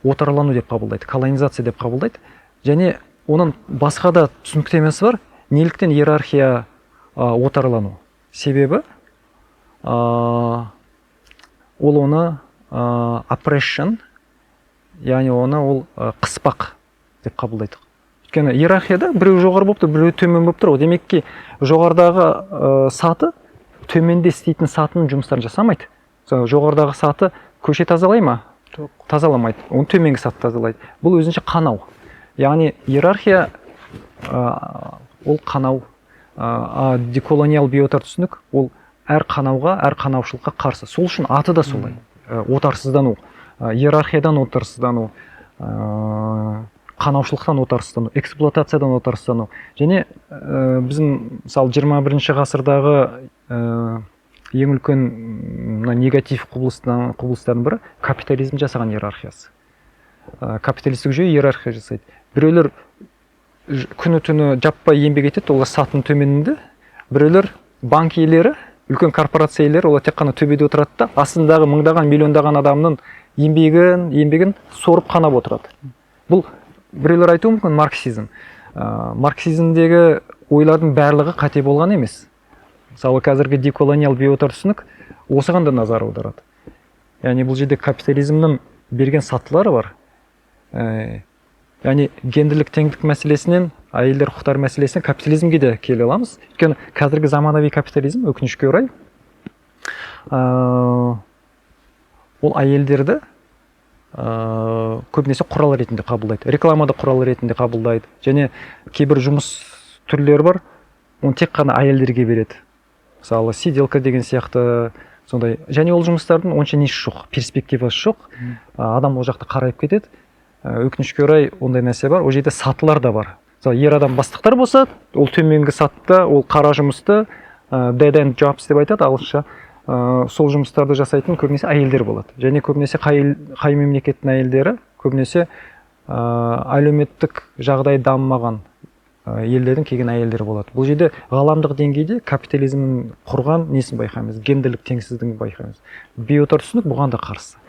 S3: отарлану деп қабылдайды, колонизация деп қабылдайды. Және оның басқа да түсініктемесі бар. Неліктен иерархия отарлану? Себебі ол оны oppression, яғни оны ол қыспақ деп қабылдайды. Өйткені иерархияда біреу жоғары болып тұр, біреу төмен болып тұр ғой. Демек ки, жоғарыдағы саты төменде істейтін сатының жұмыстарын жасамайды. Мысалы, жоғарыдағы саты көше тазалай ма?
S2: Жоқ.
S3: Тазаламайды, оны төменгі саты тазалайды. Бұл өзінше қанау. Яғни иерархия ол қанау. А деколониал бейотар түсінік ол әр қанауға, әр қанаушылыққа қарсы. Сол үшін аты да солай. Отарсыздану, иерархиядан отарсыздану, қанаушылықтан отарсыздану, эксплуатациядан отарсыздану. Және біздің, мысалы, 21 ғасырдағы ең үлкен мына негатив құбылыстардың бірі капитализм жасаған иерархиясы. Капиталистік жүйе иерархия жасайды. Біреулер күні түні жаппай еңбек етеді, олар сатының төменінде. Біреулер, банк иелері, үлкен Үлкен корпорация иелері, олар тек қана төбеде отырады да, астындағы мыңдаған, миллиондаған адамның еңбегін сорып, қанап отырады. Бұл біреулер айтуы мүмкін, марксизм. Марксизмдегі ойлардың барлығы қате болған емес. Мысалы, қазіргі деколониал бейотар түсінік осыған да назар аударады. Яғни бұл жерде капитализмнің берген сатылары бар. Яғни гендерлік теңдік мәселесінен, әйелдер құқықтары мәселесінен капитализмге де келе аламыз. Өйткені қазіргі заманауи капитализм, өкінішке орай, ол әйелдерді көбінесе құрал ретінде қабылдайды, рекламада құрал ретінде қабылдайды. Және кейбір жұмыс түрлері бар, оны тек қана әйелдерге береді, мысалы, сиделка деген сияқты сондай. Және ол жұмыстардың онша несі жоқ, перспективасы жоқ. Адам ол жақта қарайып кетеді. Өкінішке орай, ондай нәрсе бар. Ол жерде сатылар да бар. Мысалы, ер адам бастықтар болса, ол төменгі сатыда, ол қара жұмысты, dead end jobs деп айтады ағылшынша, сол жұмыстарды жасайтын көбінесе әйелдер болады. Және көбінесе қай мемлекеттің әйелдері? Көбінесе әлеуметтік жағдай дамымаған елдердің келген әйелдері болады. Бұл жерде ғаламдық деңгейде капитализмнің құрған несін байқаймыз, гендерлік теңсіздігін байқаймыз. Бейотар түсінік бұған да қарсы.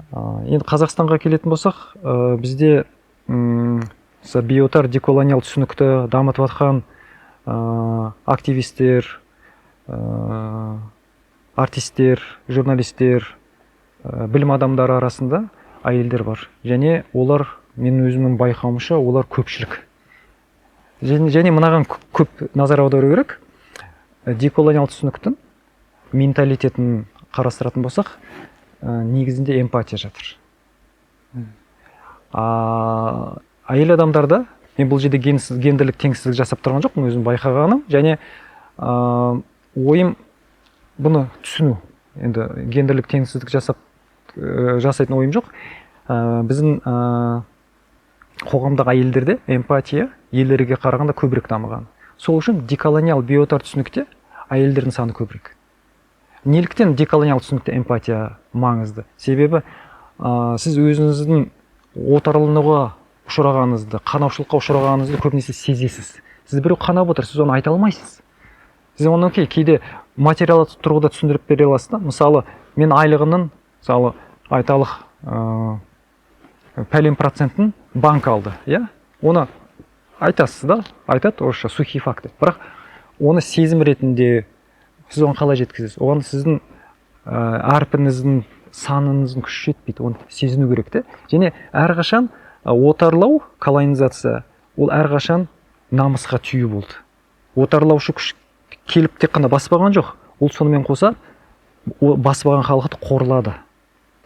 S3: Енді Қазақстанға келетін болсақ, бізде мысалы, бейотар деколониал түсінікті дамытып жатқан активистер, артистер, журналистер, білім адамдары арасында әйелдер бар. Және олар, менің өзімнің байқауымша, олар көпшілік. Және мынаған көп назар аудару керек. Деколониал түсініктің менталитетін қарастыратын болсақ, негізінде эмпатия жатыр. Әйел адамдарда, мен бұл жерде гендерлік теңсіздік жасап тұрған жоқпын, өзім байқағаным және ойым бұны түсіну. Енді гендерлік теңсіздік жасайтын ойым жоқ. Біздің қоғамдағы әйелдерде эмпатия ерлерге қарағанда көбірек дамыған. Сол үшін деколониал бейотар түсінікте әйелдердің саны көбірек. Неліктен деколониал түсінікте эмпатия маңызды? Себебі сіз өзіңіздің отарлануға ұшырағаныңызды, қанаушылыққа ұшырағаныңызды көбінесе сезесіз. Сіз, біреу қанап отыр, сіз оны айта алмайсыз. Сіз оны, окей, кейде материалдық тұрғыда түсіндіріп бере аласыз да. Мысалы, мен айлығымның, мысалы, айталық, пәлен процентін банк алды, иә, оны айтасыз да, айтады орысша сухие факты. Бірақ оны сезім ретінде сіз оған қалай жеткізесіз? Оған сіздің әрпіңіздің, саныңыздың күші жетпейді, оны сезіну керек те. Және әрқашан отарлау, колонизация ол әрқашан намысқа тию болды. Отарлаушы күш келіп тек қана баспаған жоқ, ол сонымен қоса басып алған халықты қорлады,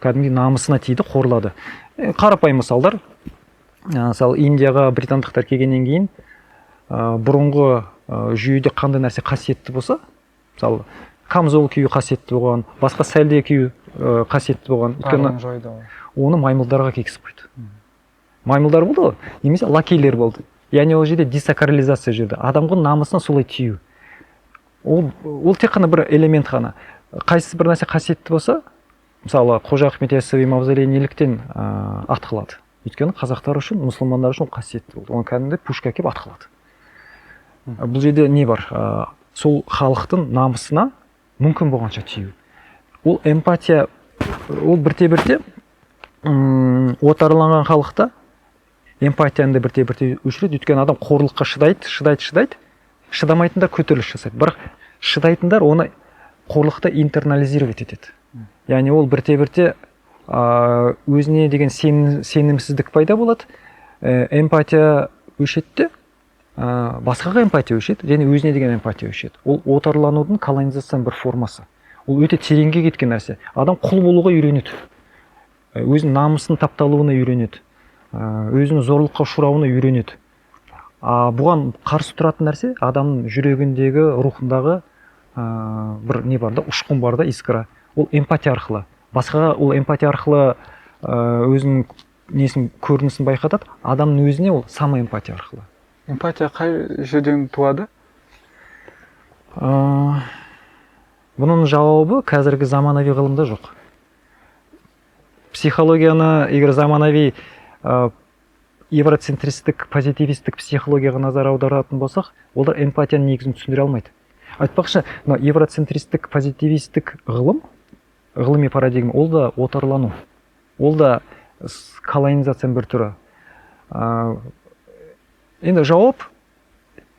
S3: кәдімгідей намысына тиді, қорлады. Қарапайым мысалдар. Мысалы, Индияға британдықтар келгеннен кейін, бұрынғы жүйеде қандай нәрсе қасиетті болса, мысалы, камзол кию қасиетті болған, басқа сәлде кию қасиетті болған, өйткені
S2: Барлығын жойды ғой.
S3: Оны маймылдарға кигізіп қойды. Маймылдар болды ғой немесе лакейлер болды. Яғни ол жерде десакрализация жүрді, адамға намысына солай тию. Ол тек қана бір элемент қана. Қайсысы бір нәрсе қасиетті болса, мысалы, Қожа Ахмет Яссауи мавзолейі неліктен атқылады? Өйткені қазақтар үшін, мұсылмандар үшін ол қасиетті болды. Оны кәдімгідей пушка әкеліп атқылады. Бұл жерде не бар? Сол халықтың намысына мүмкін болғанша тию. Ол эмпатия, ол бірте бірте отарланған халықта эмпатияны да бірте бірте өшіреді. Өйткені адам қорлыққа шыдайды, шыдайды, шыдайды. Шыдамайтындар көтеріліс жасайды, бірақ шыдайтындар оны, қорлықты интернализировать етеді. Яғни ол бірте бірте өзіне деген сенімсіздік пайда болады, эмпатия өшеді де, басқаға эмпатия өшеді және өзіне деген эмпатия өшеді. Ол отарланудың, колонизацияның бір формасы. Ол өте тереңге кеткен нәрсе. Адам құл болуға үйренеді, өзінің намысын тапталуына үйренеді, өзінің зорлыққа ұшырауына үйренеді. А бұған қарсы тұратын нәрсе адамның жүрегіндегі, рухындағы бір не бар да, ұшқын бар да, искра. Ол эмпатия арқылы басқаға, ол эмпатия арқылы өзінің несін, көрінісін байқатады адамның өзіне, ол самоэмпатия арқылы.
S2: Эмпатия қай жерден туады?
S3: Бұның жауабы қазіргі заманауи ғылымда жоқ. Психологияны егер заманауи евроцентристік, позитивистік психологияға назар аударатын болсақ, олар эмпатияның негізін түсіндіре алмайды. Айтпақшы, мына евроцентристік, позитивистік ғылым, ғылыми парадигма, ол да отарлану, ол да колонизацияның бір түрі. Енді жауап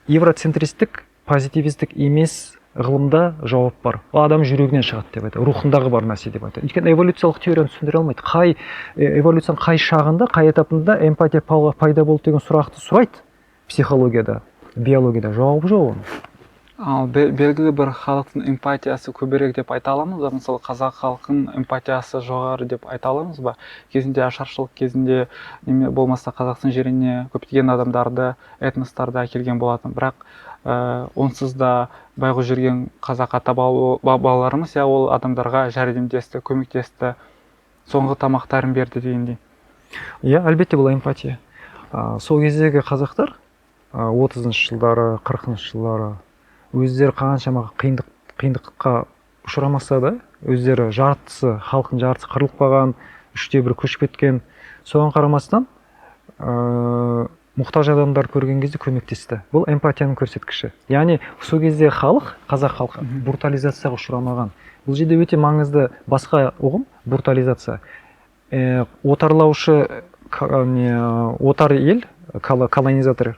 S3: евроцентристік, позитивистік емес ғылымда жауап бар. Ол адам жүрегінен шығады деп айтады, рухындағы бар нәрсе деп айтады. Өйткені эволюциялық теорияны түсіндіре алмайды. Қай эволюцияның қай шағында, қай этапында эмпатия пайда болды деген сұрақты сұрайды психологияда, биологияда, жауабы жоқ оның.
S2: Ал белгілі бір халықтың эмпатиясы көбірек деп айта аламыз ба? Мысалы, қазақ халқының эмпатиясы жоғары деп айта аламыз ба? Кезінде ашаршылық кезінде неме болмаса Қазақстан жеріне көптеген адамдарды, этностарды әкелген болатын. Бірақ онсыз да байғұс жүрген қазақ ата бабаларымыз, иә, ол адамдарға жәрдемдесті, көмектесті, соңғы тамақтарын берді дегендей.
S3: Иә, әлбетте, бұл эмпатия. Сол кездегі қазақтар, 30-жылдары, 40-жылдары өздері қаншама қиындыққа ұшырамаса да, өздері жартысы, халықтың жартысы қырылып қалған, үште бірі көшіп кеткен, соған қарамастан мұқтаж адамдар көрген кезде көмектесті. Бұл эмпатияның көрсеткіші. Яғни сол кезде халық, қазақ халқы брутализацияға ұшырамаған. Бұл жерде өте маңызды басқа ұғым — брутализация. Отарлаушы не, отар ел, колонизатор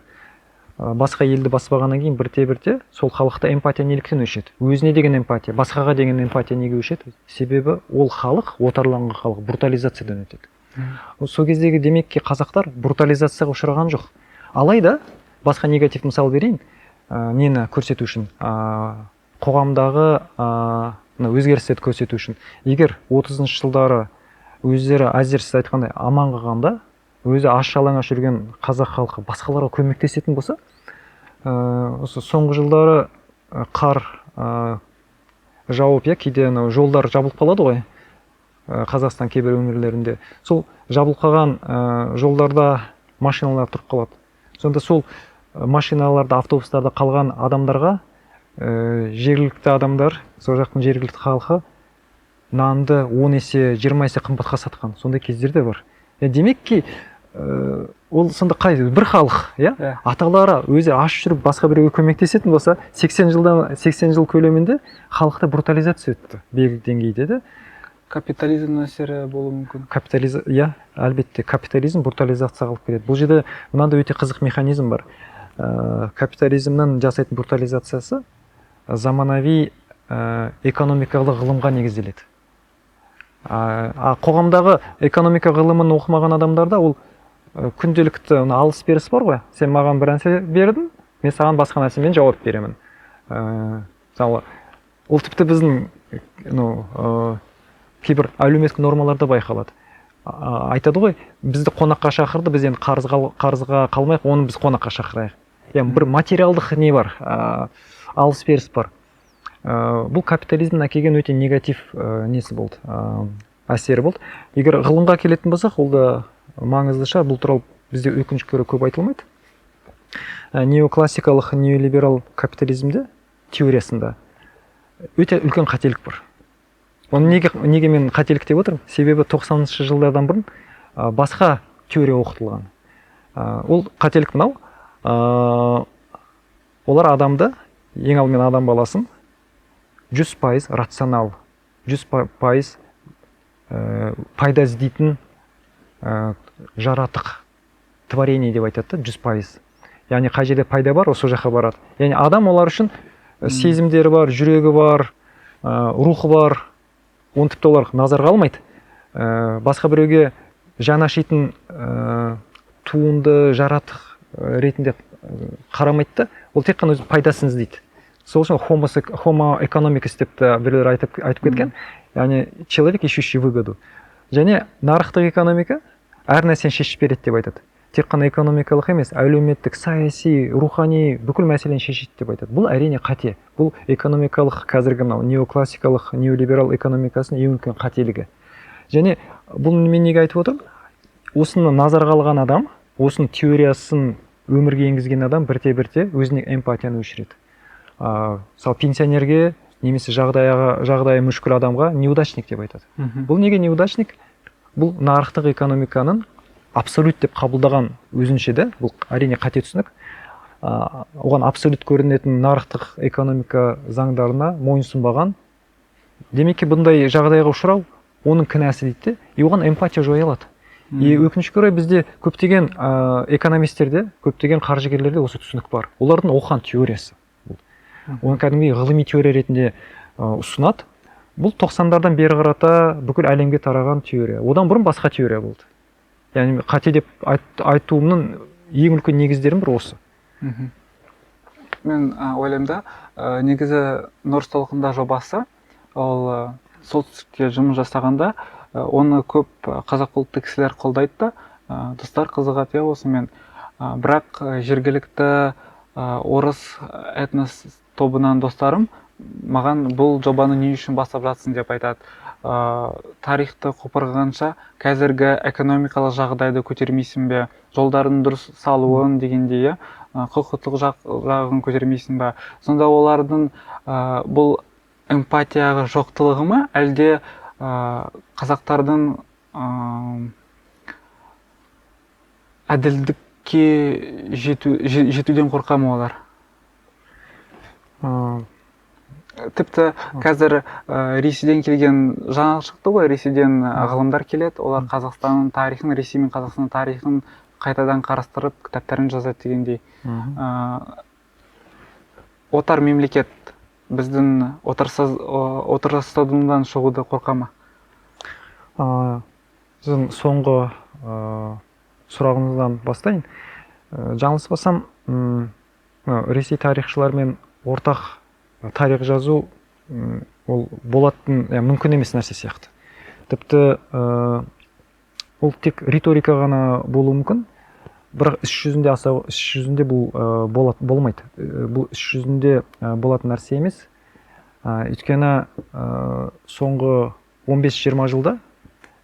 S3: басқа елді басып алғаннан кейін бірте бірте сол халықта эмпатия неліктен өшеді? Өзіне деген эмпатия, басқаға деген эмпатия неге өшеді? Себебі ол халық, отарланған халық брутализациядан өтеді. Сол кездегі, демек ки, қазақтар брутализацияға ұшыраған жоқ. Алайда басқа негатив мысал берейін, нені көрсету үшін, қоғамдағы мына өзгерістерді көрсету үшін. Егер 30-жылдары өздері әзір, сіз айтқандай, аман қалғанда, өзі аш жалаңаш жүрген қазақ халқы басқаларға көмектесетін болса, осы соңғы жылдары қар жауып, иә, кейде анау жолдар жабылып қалады ғой, Қазақстан кейбір өңірлерінде. Сол жабылып қалған жолдарда машиналар тұрып қалады. Сонда сол машиналарда, автобустарда қалған адамдарға жергілікті адамдар, сол жақтың жергілікті халқы нанды 10 есе, 20 есе қымбатқа сатқан сондай кездер де бар. Демек ки, ол сонда қай бір халық, иә?
S2: Иә.
S3: Аталары өзі аш жүріп басқа біреуге көмектесетін болса, 80 жылдан, 80 жыл көлемінде халықта брутализация өтті белгілі деңгейде де.
S2: Капитализмнің әсері болуы мүмкін.
S3: Капитализм, иә, әлбетте, капитализм брутализацияға алып келеді. Бұл жерде мынандай өте қызық механизм бар. Капитализмнің жасайтын брутализациясы заманауи экономикалық ғылымға негізделеді. А қоғамдағы экономика ғылымын оқымаған адамдарда ол күнделікті мына алыс беріс бар ғой: сен маған бір нәрсе бердің, мен саған басқа нәрсемен жауап беремін. Мысалы, ол тіпті біздің, ну, кейбір әлеуметтік нормаларда байқалады. Айтады ғой, бізді қонаққа шақырды, біз енді қарызға қалмайық, оны біз қонаққа шақырайық. Яғни бір материалдық не бар, алыс беріс бар. Бұл капитализмнің әкелген өте негатив несі болды, әсері болды. Егер ғылымға келетін болсақ, ол да маңызды шығар. Бұл туралы бізде, өкінішке орай, көп айтылмайды. Неоклассикалық, неолиберал капитализмде теориясында өте үлкен қателік бар. Оны неге мен қателік деп отырмын? Себебі 90-шы жылдардан бұрын басқа теория оқытылған. Ол қателік мынау: олар адамды, ең алдымен адам баласын 100% рационал, 100% пайда іздейтін жаратық, творение деп айтады да, 100%. Яғни қай жерде пайда бар, сол жаққа барады. Яғни адам олар үшін сезімдері бар, жүрегі бар, рухы бар, оны тіпті олар назарға алмайды. Басқа біреуге жаны ашитын туынды, жаратық ретінде қарамайды да, ол тек қана өз пайдасын іздейді. Сол үшін homo economicus деп те біреулер айтып кеткен, яғни человек, ищущий выгоду. Және нарықтық экономика әр нәрсені шешіп береді деп айтады. Тек қана экономикалық емес, әлеуметтік, саяси, рухани бүкіл мәселені шешеді деп айтады. Бұл, әрине, қате. Бұл экономикалық, қазіргі мынау неоклассикалық, неолиберал экономикасының ең үлкен қателігі. Және бұл мен неге айтып отырмын? Осыны назарға алған адам, осының теориясын өмірге енгізген адам бірте бірте өзіне эмпатияны өшіреді. Мысалы, пенсионерге немесе жағдайы мүшкіл адамға неудачник деп айтады. Бұл неге неудачник? Бұл нарықтық экономиканың абсолют деп қабылдаған өзінше де, бұл, әрине, қате түсінік. оған абсолют көрінетін нарықтық экономика заңдарына мойынсұнбаған. Демек, бұндай жағдайға ұшырау оның кінәсі дейді де, и оған эмпатия жоя алады. И өкінішке орай, бізде көптеген экономистерде, көптеген қаржыгерлерде осы түсінік бар. Олардың оқыған теориясы бұл. Оны кәдімгідей ғылыми теория ретінде ұсынады. Бұл 90-дардан бері қарата бүкіл әлемге тараған теория. Одан бұрын басқа теория болды. Яғни қате деп айтуымның ең үлкен негіздерінің бірі осы.
S2: Мен ойлаймын да, негізі «Нұр толқында» жобасы ол солтүстікте жұмыс жасағанда, оны көп қазақ ұлтты кісілер қолдайды да, достар қызығады, иә, осымен. Бірақ жергілікті орыс этнос тобынан достарым маған бұл жобаны не үшін бастап жатсың деп айтады. Тарихты қопарғанша, қазіргі экономикалық жағдайды көтермейсің бе, жолдардың дұрыс салуын дегендей, иә, құқықтық жағын көтермейсің бе? Сонда олардың бұл эмпатияға жоқтылығы ма, әлде қазақтардың әділдікке жетуден қорқа ма олар? Тіпті қазір Ресейден келген жаңалық шықты ғой. Ресейден ғалымдар келеді, олар Қазақстанның тарихын, Ресей мен Қазақстанның тарихын қайтадан қарастырып, кітаптарын жазады дегендей. Отар мемлекет біздің отырсыздығынан шығуды қорқа ма?
S3: Сіздің соңғы сұрағыңыздан бастайын. Жаңылыспасам, мынау Ресей тарихшыларымен ортақ тарих жазу ол болатын, мүмкін емес нәрсе сияқты. Тіпті ол тек риторика ғана болуы мүмкін, бірақ іс жүзінде бұл болмайды. Бұл іс жүзінде болатын нәрсе емес. Өйткені соңғы 15-20 жылда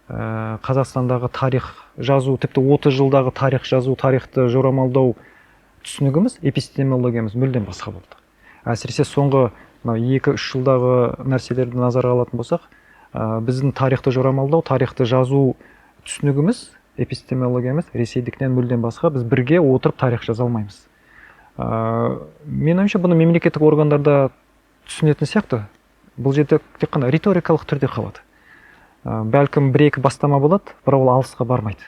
S3: Қазақстандағы тарих жазу, тіпті 30 жылдағы тарих жазу, тарихты жорамалдау түсінігіміз, эпистемологиямыз мүлдем басқа болды. Әсіресе соңғы мынау 2-3 жылдағы нәрселерді назарға алатын болсақ, біздің тарихты жорамалдау, тарихты жазу түсінігіміз, эпистемологиямыз ресейдікінен мүлдем басқа. Біз бірге отырып тарих жаза алмаймыз. Менің ойымша, бұны мемлекеттік органдарда түсінетін сияқты. Бұл жерде тек қана риторикалық түрде қалады. Бәлкім, бір екі бастама болады, бірақ ол алысқа бармайды.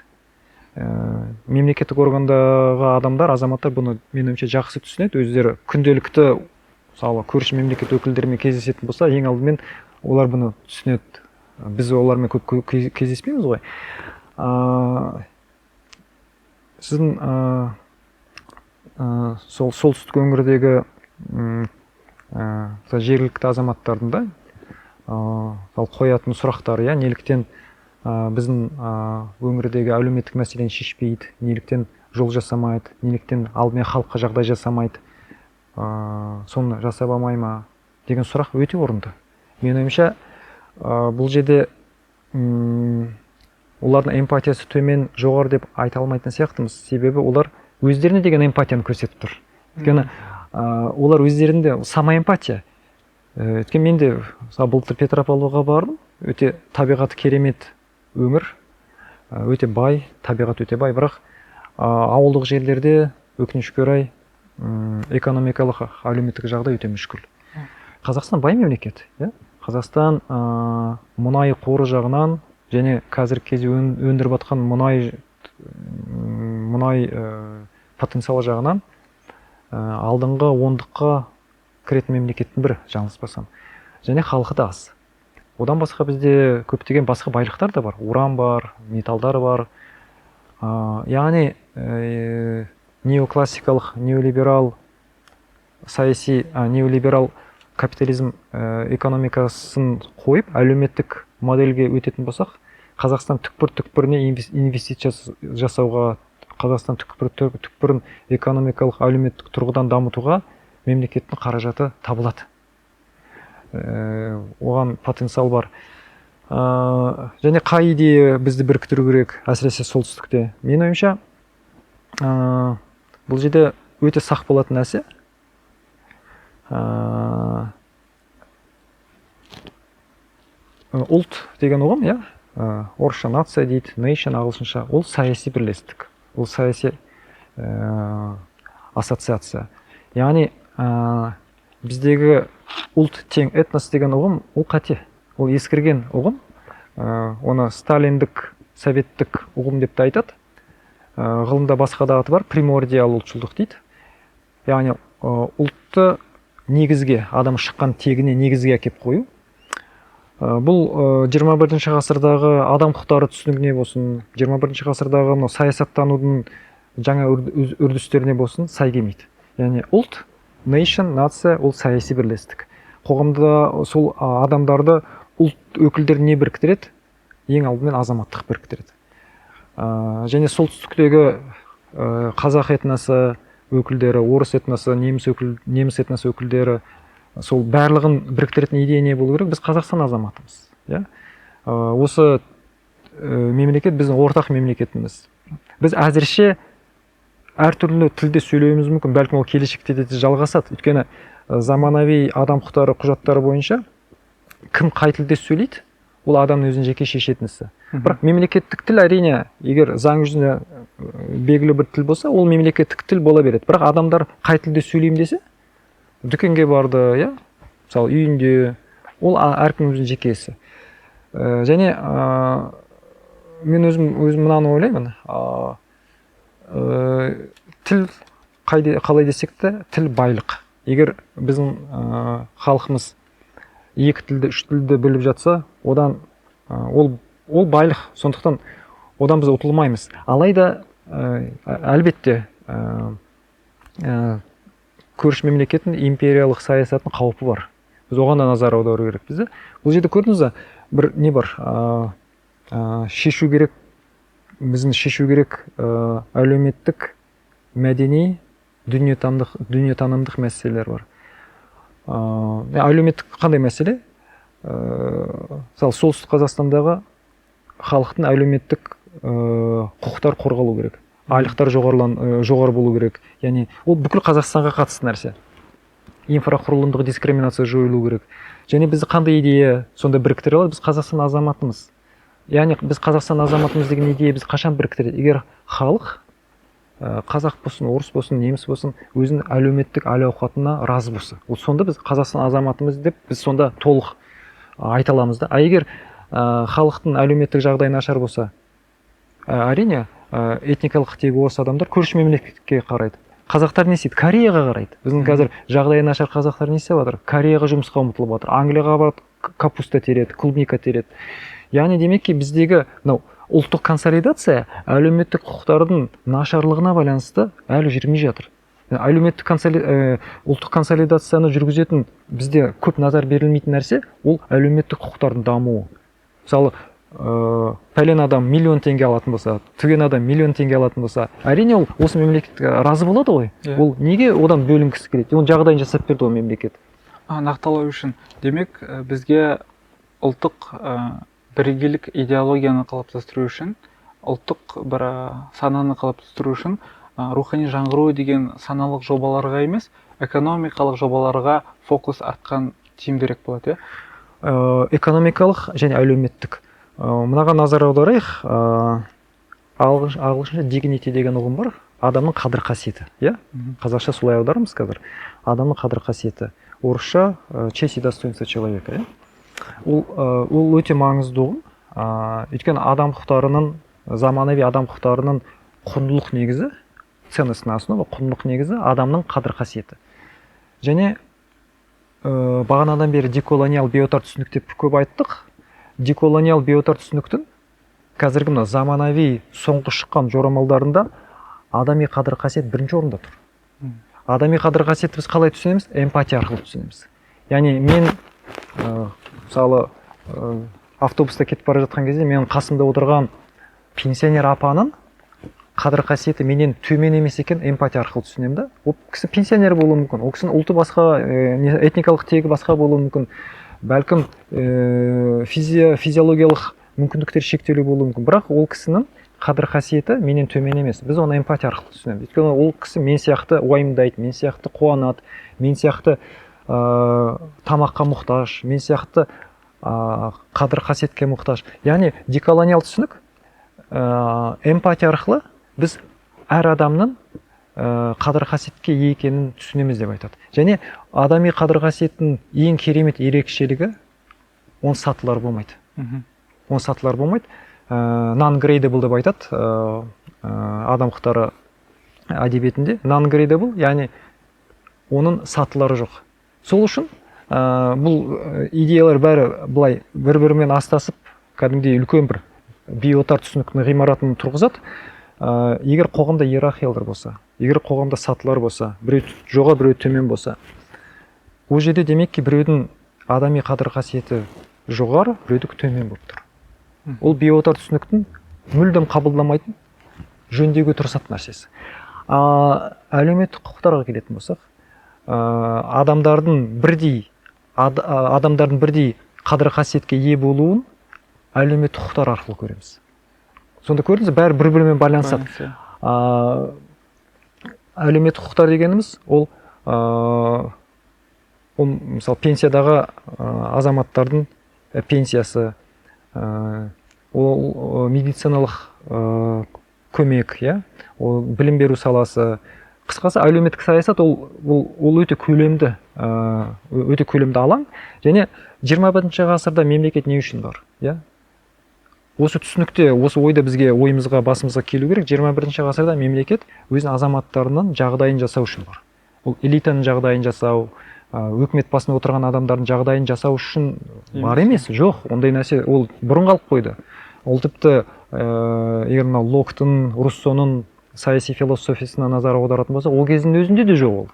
S3: Мемлекеттік органдағы адамдар, азаматтар бұны, менің ойымша, жақсы түсінеді. Өздері күнделікті, мысалы, көрші мемлекет өкілдерімен кездесетін болса, ең алдымен олар бұны түсінеді. Біз олармен көп кездеспейміз ғой. Сіздің сол солтүстік өңірдегі мысалы, жергілікті азаматтардың да мысалы, қоятын сұрақтары, иә, неліктен біздің өңірдегі әлеуметтік мәселені шешпейді, неліктен жол жасамайды, неліктен алдымен халыққа жағдай жасамайды, соны жасап алмай ма деген сұрақ өте орынды. Менің ойымша, бұл жерде олардың эмпатиясы төмен, жоғары деп айта алмайтын сияқтымыз, себебі олар өздеріне деген эмпатияны көрсетіп тұр. Өйткені олар өздерінде самоэмпатия. Өйткені мен де, мысалы, былтыр Петропавлға бардым. Өте табиғаты керемет өңір, өте бай, табиғат өте бай, бірақ ауылдық жерлерде, өкінішке орай, экономикалық, әлеуметтік жағдай өте мүшкіл. Қазақстан бай мемлекет, иә. Қазақстан мұнай қоры жағынан және қазіргі кезде өндіріп жатқан мұнай потенциалы жағынан алдыңғы ондыққа кіретін мемлекеттің бірі, жаңылыспасам, және халқы да аз. Одан басқа бізде көптеген басқа байлықтар да бар: уран бар, металдар бар. Яғни неоклассикалық, неолиберал саяси, неолиберал капитализм экономикасын қойып, әлеуметтік модельге өтетін болсақ, Қазақстан түкпір түкпіріне инвестиция жасауға, Қазақстан түкпір түкпірін экономикалық, әлеуметтік тұрғыдан дамытуға мемлекеттің қаражаты табылады. Оған потенциал бар. Және қай идея бізді біріктіру керек, әсіресе солтүстікте? Менің ойымша, бұл жерде өте сақ болатын нәрсе ұлт деген ұғым, иә, орысша нация дейді, nation ағылшынша. Ол саяси бірлестік, ол саяси ассоциация. Яғни біздегі ұлт тең этнос деген ұғым ол қате, ол ескірген ұғым. Оны сталиндік, советтік ұғым деп те айтады. Ғылымда басқа да аты бар, примордиал ұлтшылдық дейді. Яғни ұлтты негізге, адам шыққан тегіне негізге әкеп қою. Бұл 21 ғасырдағы адам құқықтары түсінігіне болсын, 21 ғасырдағы мынау саясаттанудың жаңа үрдістеріне болсын сай келмейді. Яғни ұлт, nation, нация ол саяси бірлестік. Қоғамда сол адамдарды, ұлт өкілдерін не біріктіреді? Ең алдымен азаматтық біріктіреді. Және солтүстіктегі қазақ этносы өкілдері, орыс этносы, неміс этносы өкілдері, сол барлығын біріктіретін идея не болу керек? Біз Қазақстан азаматымыз, иә? Осы мемлекет біздің ортақ мемлекетіміз. Біз әзірше әртүрлі тілде сөйлеуіміз мүмкін, бәлкім, ол келешекте де жалғасады. Өйткені заманауи адам құқықтары құжаттары бойынша кім қай тілде сөйлейді, ол адамның өзінің жеке шешетін ісі. Бірақ мемлекеттік тіл, әрине, егер заң жүзінде белгілі бір тіл болса, ол мемлекеттік тіл бола береді. Бірақ адамдар қай тілде сөйлеймін десе, дүкенге барды, иә, мысалы, үйінде, ол әркімнің өзінің жеке ісі. Және мен өзім мынаны ойлаймын: тіл қалай десек те, тіл байлық. Егер біздің халқымыз екі тілді, үш тілді біліп жатса, одан ол байлық, сондықтан одан біз ұтылмаймыз. Алайда әлбетте көрші мемлекеттің империялық саясатының қаупі бар, біз оған да назар аудару керекпіз да. Бұл жерде, көрдіңіз ба, бір не бар, шешу керек, біздің шешу керек әлеуметтік, мәдени, дүниетанымдық мәселелер бар. Әлеуметтік қандай мәселе? Мысалы, Солтүстік Қазақстандағы халықтың әлеуметтік құқықтар қорғалу керек, айлықтар жоғары болу керек. Яғни ол бүкіл Қазақстанға қатысты нәрсе. Инфрақұрылымдық дискриминация жойылу керек. Және бізді қандай идея сонда біріктіре алады? Біз Қазақстан азаматымыз. Яғни біз Қазақстан азаматымыз деген идея біз қашан біріктіреді? Егер халық, қазақ болсын, орыс болсын, неміс болсын, өзінің әлеуметтік әл ауқатына разы болса, ол сонда біз Қазақстан азаматымыз деп біз сонда толық айта аламыз да. А егер халықтың әлеуметтік жағдайы нашар болса, әрине, этникалық тегі орыс адамдар көрші мемлекетке қарайды. Қазақтар не істейді? Кореяға қарайды. Біздің қазір жағдайы нашар қазақтар не істеп жатыр? Кореяға жұмысқа ұмтылып жатыр, Англияға барып капуста тереді, клубника тереді. Яғни демек ки, біздегі мынау ұлттық консолидация әлеуметтік құқықтардың нашарлығына байланысты әлі жүрмей жатыр. Әлеуметтік ұлттық консолидацияны жүргізетін, бізде көп назар берілмейтін нәрсе ол әлеуметтік құқықтардың дамуы. Мысалы, пәлен адам миллион теңге алатын болса, түген адам миллион теңге алатын болса, әрине, ол осы мемлекетке разы болады ғой. Ол неге одан бөлінгісі келеді? Оның жағдайын жасап берді ғой мемлекет.
S2: Нақтылау үшін, демек, бізге ұлттық бірегейлік идеологияны қалыптастыру үшін, ұлттық бір сананы қалыптастыру үшін рухани жаңғыру деген саналық жобаларға емес, экономикалық жобаларға фокус артқан тиімдірек болады, иә?
S3: Экономикалық және әлеуметтік. Мынаған назар аударайық. Ағылшынша dignity деген ұғым бар, адамның қадір қасиеті, иә. Қазақша солай аударамыз қазір, адамның қадір қасиеті, орысша честь и достоинство человека, иә. Ол өте маңызды ұғым, өйткені адам құқықтарының, заманауи адам құқықтарының құндылық негізі, ценностная основа, құндылық негізі адамның қадір қасиеті. Және бағанадан бері деколониал бейотар түсінік деп көп айттық. Деколониал бейотар түсініктің қазіргі мына заманауи соңғы шыққан жорамалдарында адами қадір қасиет бірінші орында тұр. Адами қадір қасиетті біз қалай түсінеміз? Эмпатия арқылы түсінеміз. Яғни мен мысалы, автобуста кетіп бара жатқан кезде менің қасымда отырған пенсионер апаның қадір қасиеті менен төмен емес екен, эмпатия арқылы түсінемін да. Ол кісі пенсионер болуы мүмкін, ол кісінің ұлты басқа, этникалық тегі басқа болуы мүмкін, бәлкім, физиологиялық мүмкіндіктері шектеулі болуы мүмкін, бірақ ол кісінің қадір қасиеті менен төмен емес. Біз оны эмпатия арқылы түсінеміз, өйткені ол кісі мен сияқты уайымдайды, мен сияқты қуанады, мен сияқты тамаққа мұқтаж, мен сияқты қадір қасиетке мұқтаж. Яғни деколониал түсінік эмпатия арқылы біз әр адамның қадір қасиетке ие екенін түсінеміз деп айтады. Және адами қадір қасиеттің ең керемет ерекшелігі, оның сатылары болмайды. Оның сатылары болмайды. Non-gradable деп айтады адам құқықтары әдебиетінде. Non-gradable, яғни оның сатылары жоқ. Сол үшін бұл идеялар бәрі былай бір бірімен астасып, кәдімгідей үлкен бір бейотар түсініктің ғимаратын тұрғызады. Егер қоғамда иерархиялар болса, егер қоғамда сатылар болса, біреу жоғары, біреу төмен болса, ол жерде, демек ки, біреудің адами қадір қасиеті жоғары, біреудікі төмен болып тұр. Ол бейотар түсініктің мүлдем қабылдамайтын, жөндеуге тырысатын нәрсесі. А әлеуметтік құқықтарға келетін болсақ, адамдардың бірдей қадір қасиетке ие болуын әлеуметтік құқықтар арқылы көреміз. Сонда, көрдіңіз, бәрі бір бірімен байланысады.
S2: Байланыс, иә.
S3: Әлеуметтік құқықтар дегеніміз ол мысалы, пенсиядағы азаматтардың пенсиясы, ол медициналық көмек, иә, ол білім беру саласы. Қысқасы, әлеуметтік саясат ол өте көлемді алаң. Және 21 ғасырда мемлекет не үшін бар, иә? Осы түсінікте, осы ойда бізге, ойымызға, басымызға келу керек. 21 ғасырда мемлекет өзінің азаматтарының жағдайын жасау үшін бар. Ол элитаның жағдайын жасау, өкімет басында отырған адамдардың жағдайын жасау үшін бар емес. Жоқ, ондай нәрсе ол бұрын қалып қойды. Ол тіпті егер мынау Локтың, Руссоның саяси философиясына назар аударатын болсақ, ол кездің өзінде де жоқ ол.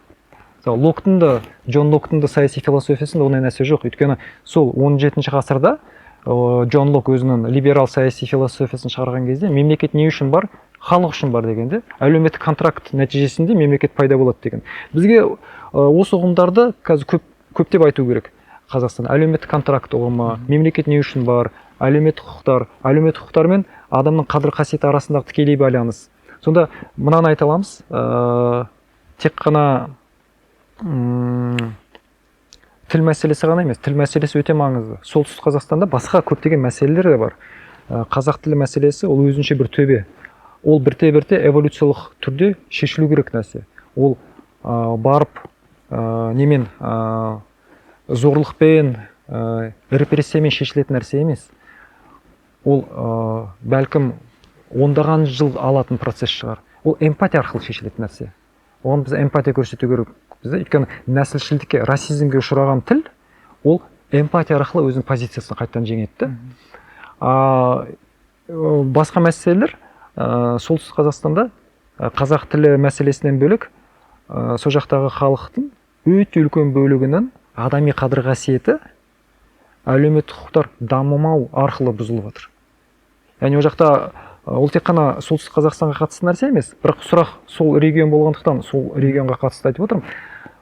S3: Мысалы, Локтың да, Джон Локтың да саяси философиясында ондай нәрсе жоқ. Өйткені сол 17 ғасырда Джон Лок өзінің либерал саяси философиясын шығарған кезде, мемлекет не үшін бар, халық үшін бар дегенде, әлеуметтік контракт нәтижесінде мемлекет пайда болады деген. Бізге осы ұғымдарды қазір көптеп айту керек. Қазақстан әлеуметтік контракт ұғымы, мемлекет не үшін бар, әлеуметтік құқықтар, әлеуметтік құқықтар мен адамның қадір қасиеті арасындағы тікелей байланыс. Сонда мынаны айта аламыз: тек қана тіл мәселесі ғана емес, тіл мәселесі өте маңызды. Солтүстік Қазақстанда басқа көптеген мәселелер де бар. Қазақ тілі мәселесі ол өзінше бір төбе, ол бірте бірте эволюциялық түрде шешілу керек нәрсе. Ол барып немен, зорлықпен, репрессиямен шешілетін нәрсе емес. Ол бәлкім ондаған жыл алатын процесс шығар. Ол эмпатия арқылы шешілетін нәрсе. Оған біз эмпатия көрсету керекпіз да. Өйткені нәсілшілдікке, расизмге ұшыраған тіл ол эмпатия арқылы өзінің позициясын қайтадан жеңеді да. Басқа мәселелер, Солтүстік Қазақстанда қазақ тілі мәселесінен бөлек, сол жақтағы халықтың өте үлкен бөлігінің адами қадір қасиеті әлеуметтік құқықтар дамымау арқылы бұзылып жатыр. Яғни ол жақта ол тек қана Солтүстік Қазақстанға қатысты нәрсе емес, бірақ сұрақ сол регион болғандықтан, сол регионға қатысты айтып отырмын.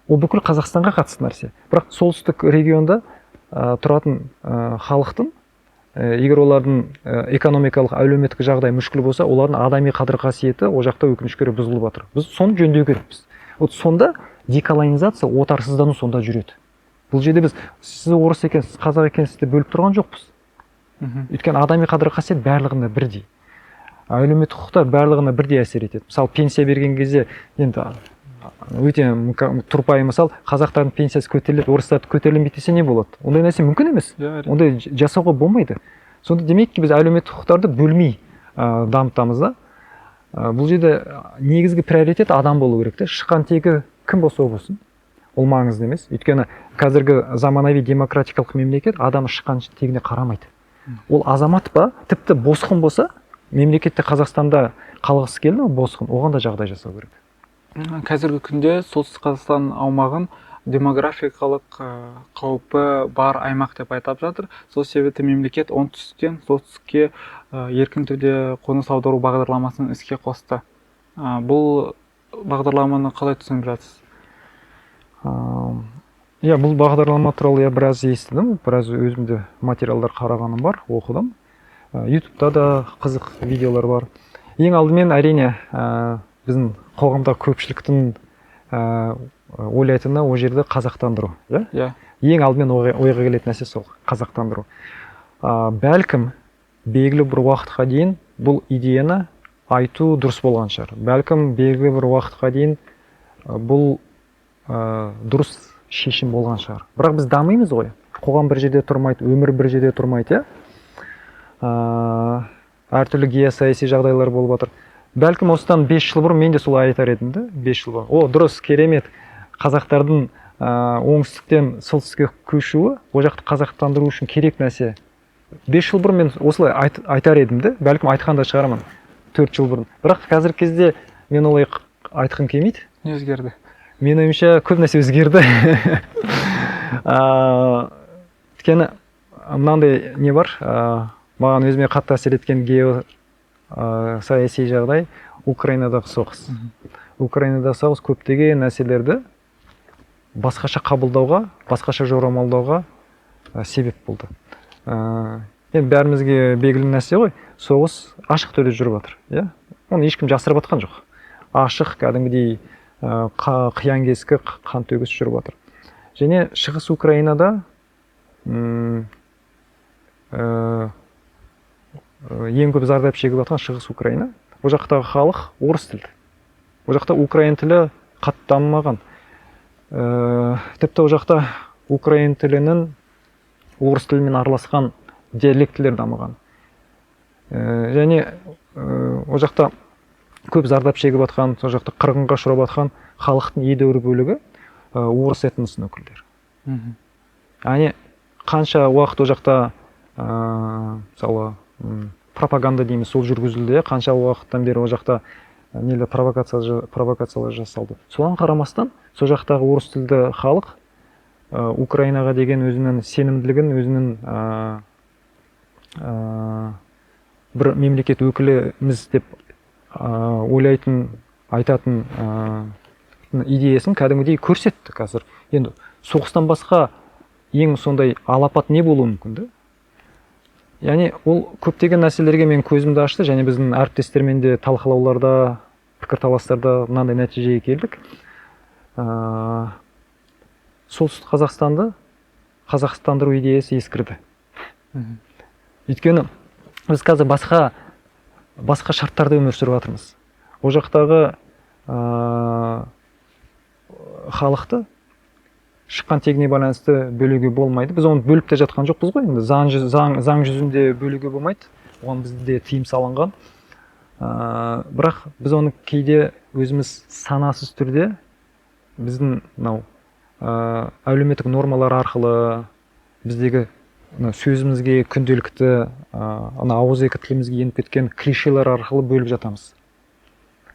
S3: Ол бүкіл Қазақстанға қатысты нәрсе. Бірақ солтүстік регионда тұратын халықтың, егер олардың экономикалық, әлеуметтік жағдайы мүшкіл болса, олардың адами қадір қасиеті ол жақта, өкінішке орай, бұзылып жатыр. Біз соны жөндеу керекпіз. Вот сонда деколонизация, отарсыздану сонда жүреді. Бұл жерде біз сіз орыс екенсіз, қазақ екенсіз деп бөліп тұрған жоқпыз. Өйткені адами қадір қасиет барлығына бірдей, әлеуметтік құқықтар барлығына бірдей әсер етеді. Мысалы, пенсия берген кезде, енді өте тұрпайы мысал, қазақтардың пенсиясы көтеріледі, орыстардікі көтерілмейді десе, не болады? Ондай нәрсе мүмкін емес.
S2: Иә, әрине.
S3: Ондай жасауға болмайды. Сонда, демек ки, біз әлеуметтік құқықтарды бөлмей дамытамыз да. Бұл жерде негізгі приоритет адам болу керек та. Шыққан тегі кім болса, ол болсын, ол маңызды емес. Өйткені қазіргі заманауи демократикалық мемлекет адам шыққан тегіне қарамайды. Ол азамат па, тіпті босқын болса, мемлекетте, Қазақстанда қалғысы келді ме босқын, оған да жағдай жасау керек.
S2: Қазіргі күнде Солтүстік Қазақстан аумағын демографиялық қаупі бар аймақ деп айтап жатыр. Сол себепті мемлекет оңтүстіктен солтүстікке еркін түрде қоныс аудару бағдарламасын іске қосты. Бұл бағдарламаны қалай түсініп жатсыз?
S3: Иә, бұл бағдарлама туралы, иә, біраз естідім, біраз өзім де материалдар қарағаным бар, оқыдым. Ютубта да қызық видеолар бар. Ең алдымен, әрине, біздің қоғамда көпшіліктің ойлайтыны ол жерді қазақтандыру, иә.
S2: Иә.
S3: Ең алдымен ойға келетін нәрсе сол қазақтандыру. Бәлкім, белгілі бір уақытқа дейін бұл идеяны айту дұрыс болған шығар. Бәлкім, белгілі бір уақытқа дейін бұл дұрыс шешім болған шығар. Бірақ біз дамимыз ғой. Қоғам бір жерде тұрмайды, өмір бір жерде тұрмайды, иә. Әртүрлі геосаяси жағдайлар болып жатыр. Бәлкім, осыдан 5 жыл бұрын мен де солай айтар едім да, 5 жыл бұрын. О, дұрыс, керемет. Қазақтардың оңтүстіктен солтүстікке көшуі ол жақты қазақтандыру үшін керек нәрсе. 5 жыл бұрын мен осылай айтар едім де, бәлкім, айтқан да шығармын 4 жыл бұрын. Бірақ қазіргі кезде мен олай айтқым келмейді.
S2: Не өзгерді?
S3: Менің ойымша, көп нәрсе өзгерді. Өйткені мынандай не бар, маған өзіме қатты әсер еткен гео саяси жағдай — Украинадағы соғыс. Украинадағы соғыс көптеген нәрселерді басқаша қабылдауға, басқаша жорамалдауға себеп болды. Енді бәрімізге белгілі нәрсе ғой, соғыс ашық түрде жүріп жатыр, иә, оны ешкім жасырып жатқан жоқ. Ашық, кәдімгідей қиян кескі қан төгіс жүріп жатыр. Және Шығыс Украинада ең көп зардап шегіп жатқан Шығыс Украина. Ол жақтағы халық орыс тілді, ол жақта украин тілі қатты дамымаған. Тіпті ол жақта украин тілінің орыс тілімен араласқан диалектілер дамыған. Және ол жақта көп зардап шегіп жатқан, сол жақта қырғынға ұшырап жатқан халықтың едәуір бөлігі орыс этносының өкілдері. Яғни қанша уақыт ол жақта мысалы, пропаганда дейміз, сол жүргізілді, иә, қанша уақыттан бері ол жақта нелер провокациялар жасалды. Соған қарамастан сол жақтағы орыс тілді халық Украинаға деген өзінің сенімділігін, өзінің бір мемлекет өкіліміз деп ойлайтын, айтатын идеясын кәдімгідей көрсетті. Қазір енді соғыстан басқа ең сондай алапат не болуы мүмкін да? Яғни ол көптеген нәрселерге мен көзімді ашты және біздің әріптестермен де талқылауларда, пікірталастарда мынандай нәтижеге келдік: Солтүстік Қазақстанды қазақстандыру идеясы ескірді. Өйткені біз қазір басқа шарттарда өмір сүріп жатырмыз. Ол жақтағы халықты шыққан тегіне байланысты бөлуге болмайды. Біз оны бөліп те жатқан жоқпыз ғой енді. Заң жүзінде бөлуге болмайды, оған бізде тыйым салынған. Бірақ біз оны кейде өзіміз санасыз түрде біздің мынау әлеуметтік нормалар арқылы, біздегі мына сөзімізге күнделікті ана ауызекі тілімізге еніп кеткен клишелер арқылы бөліп жатамыз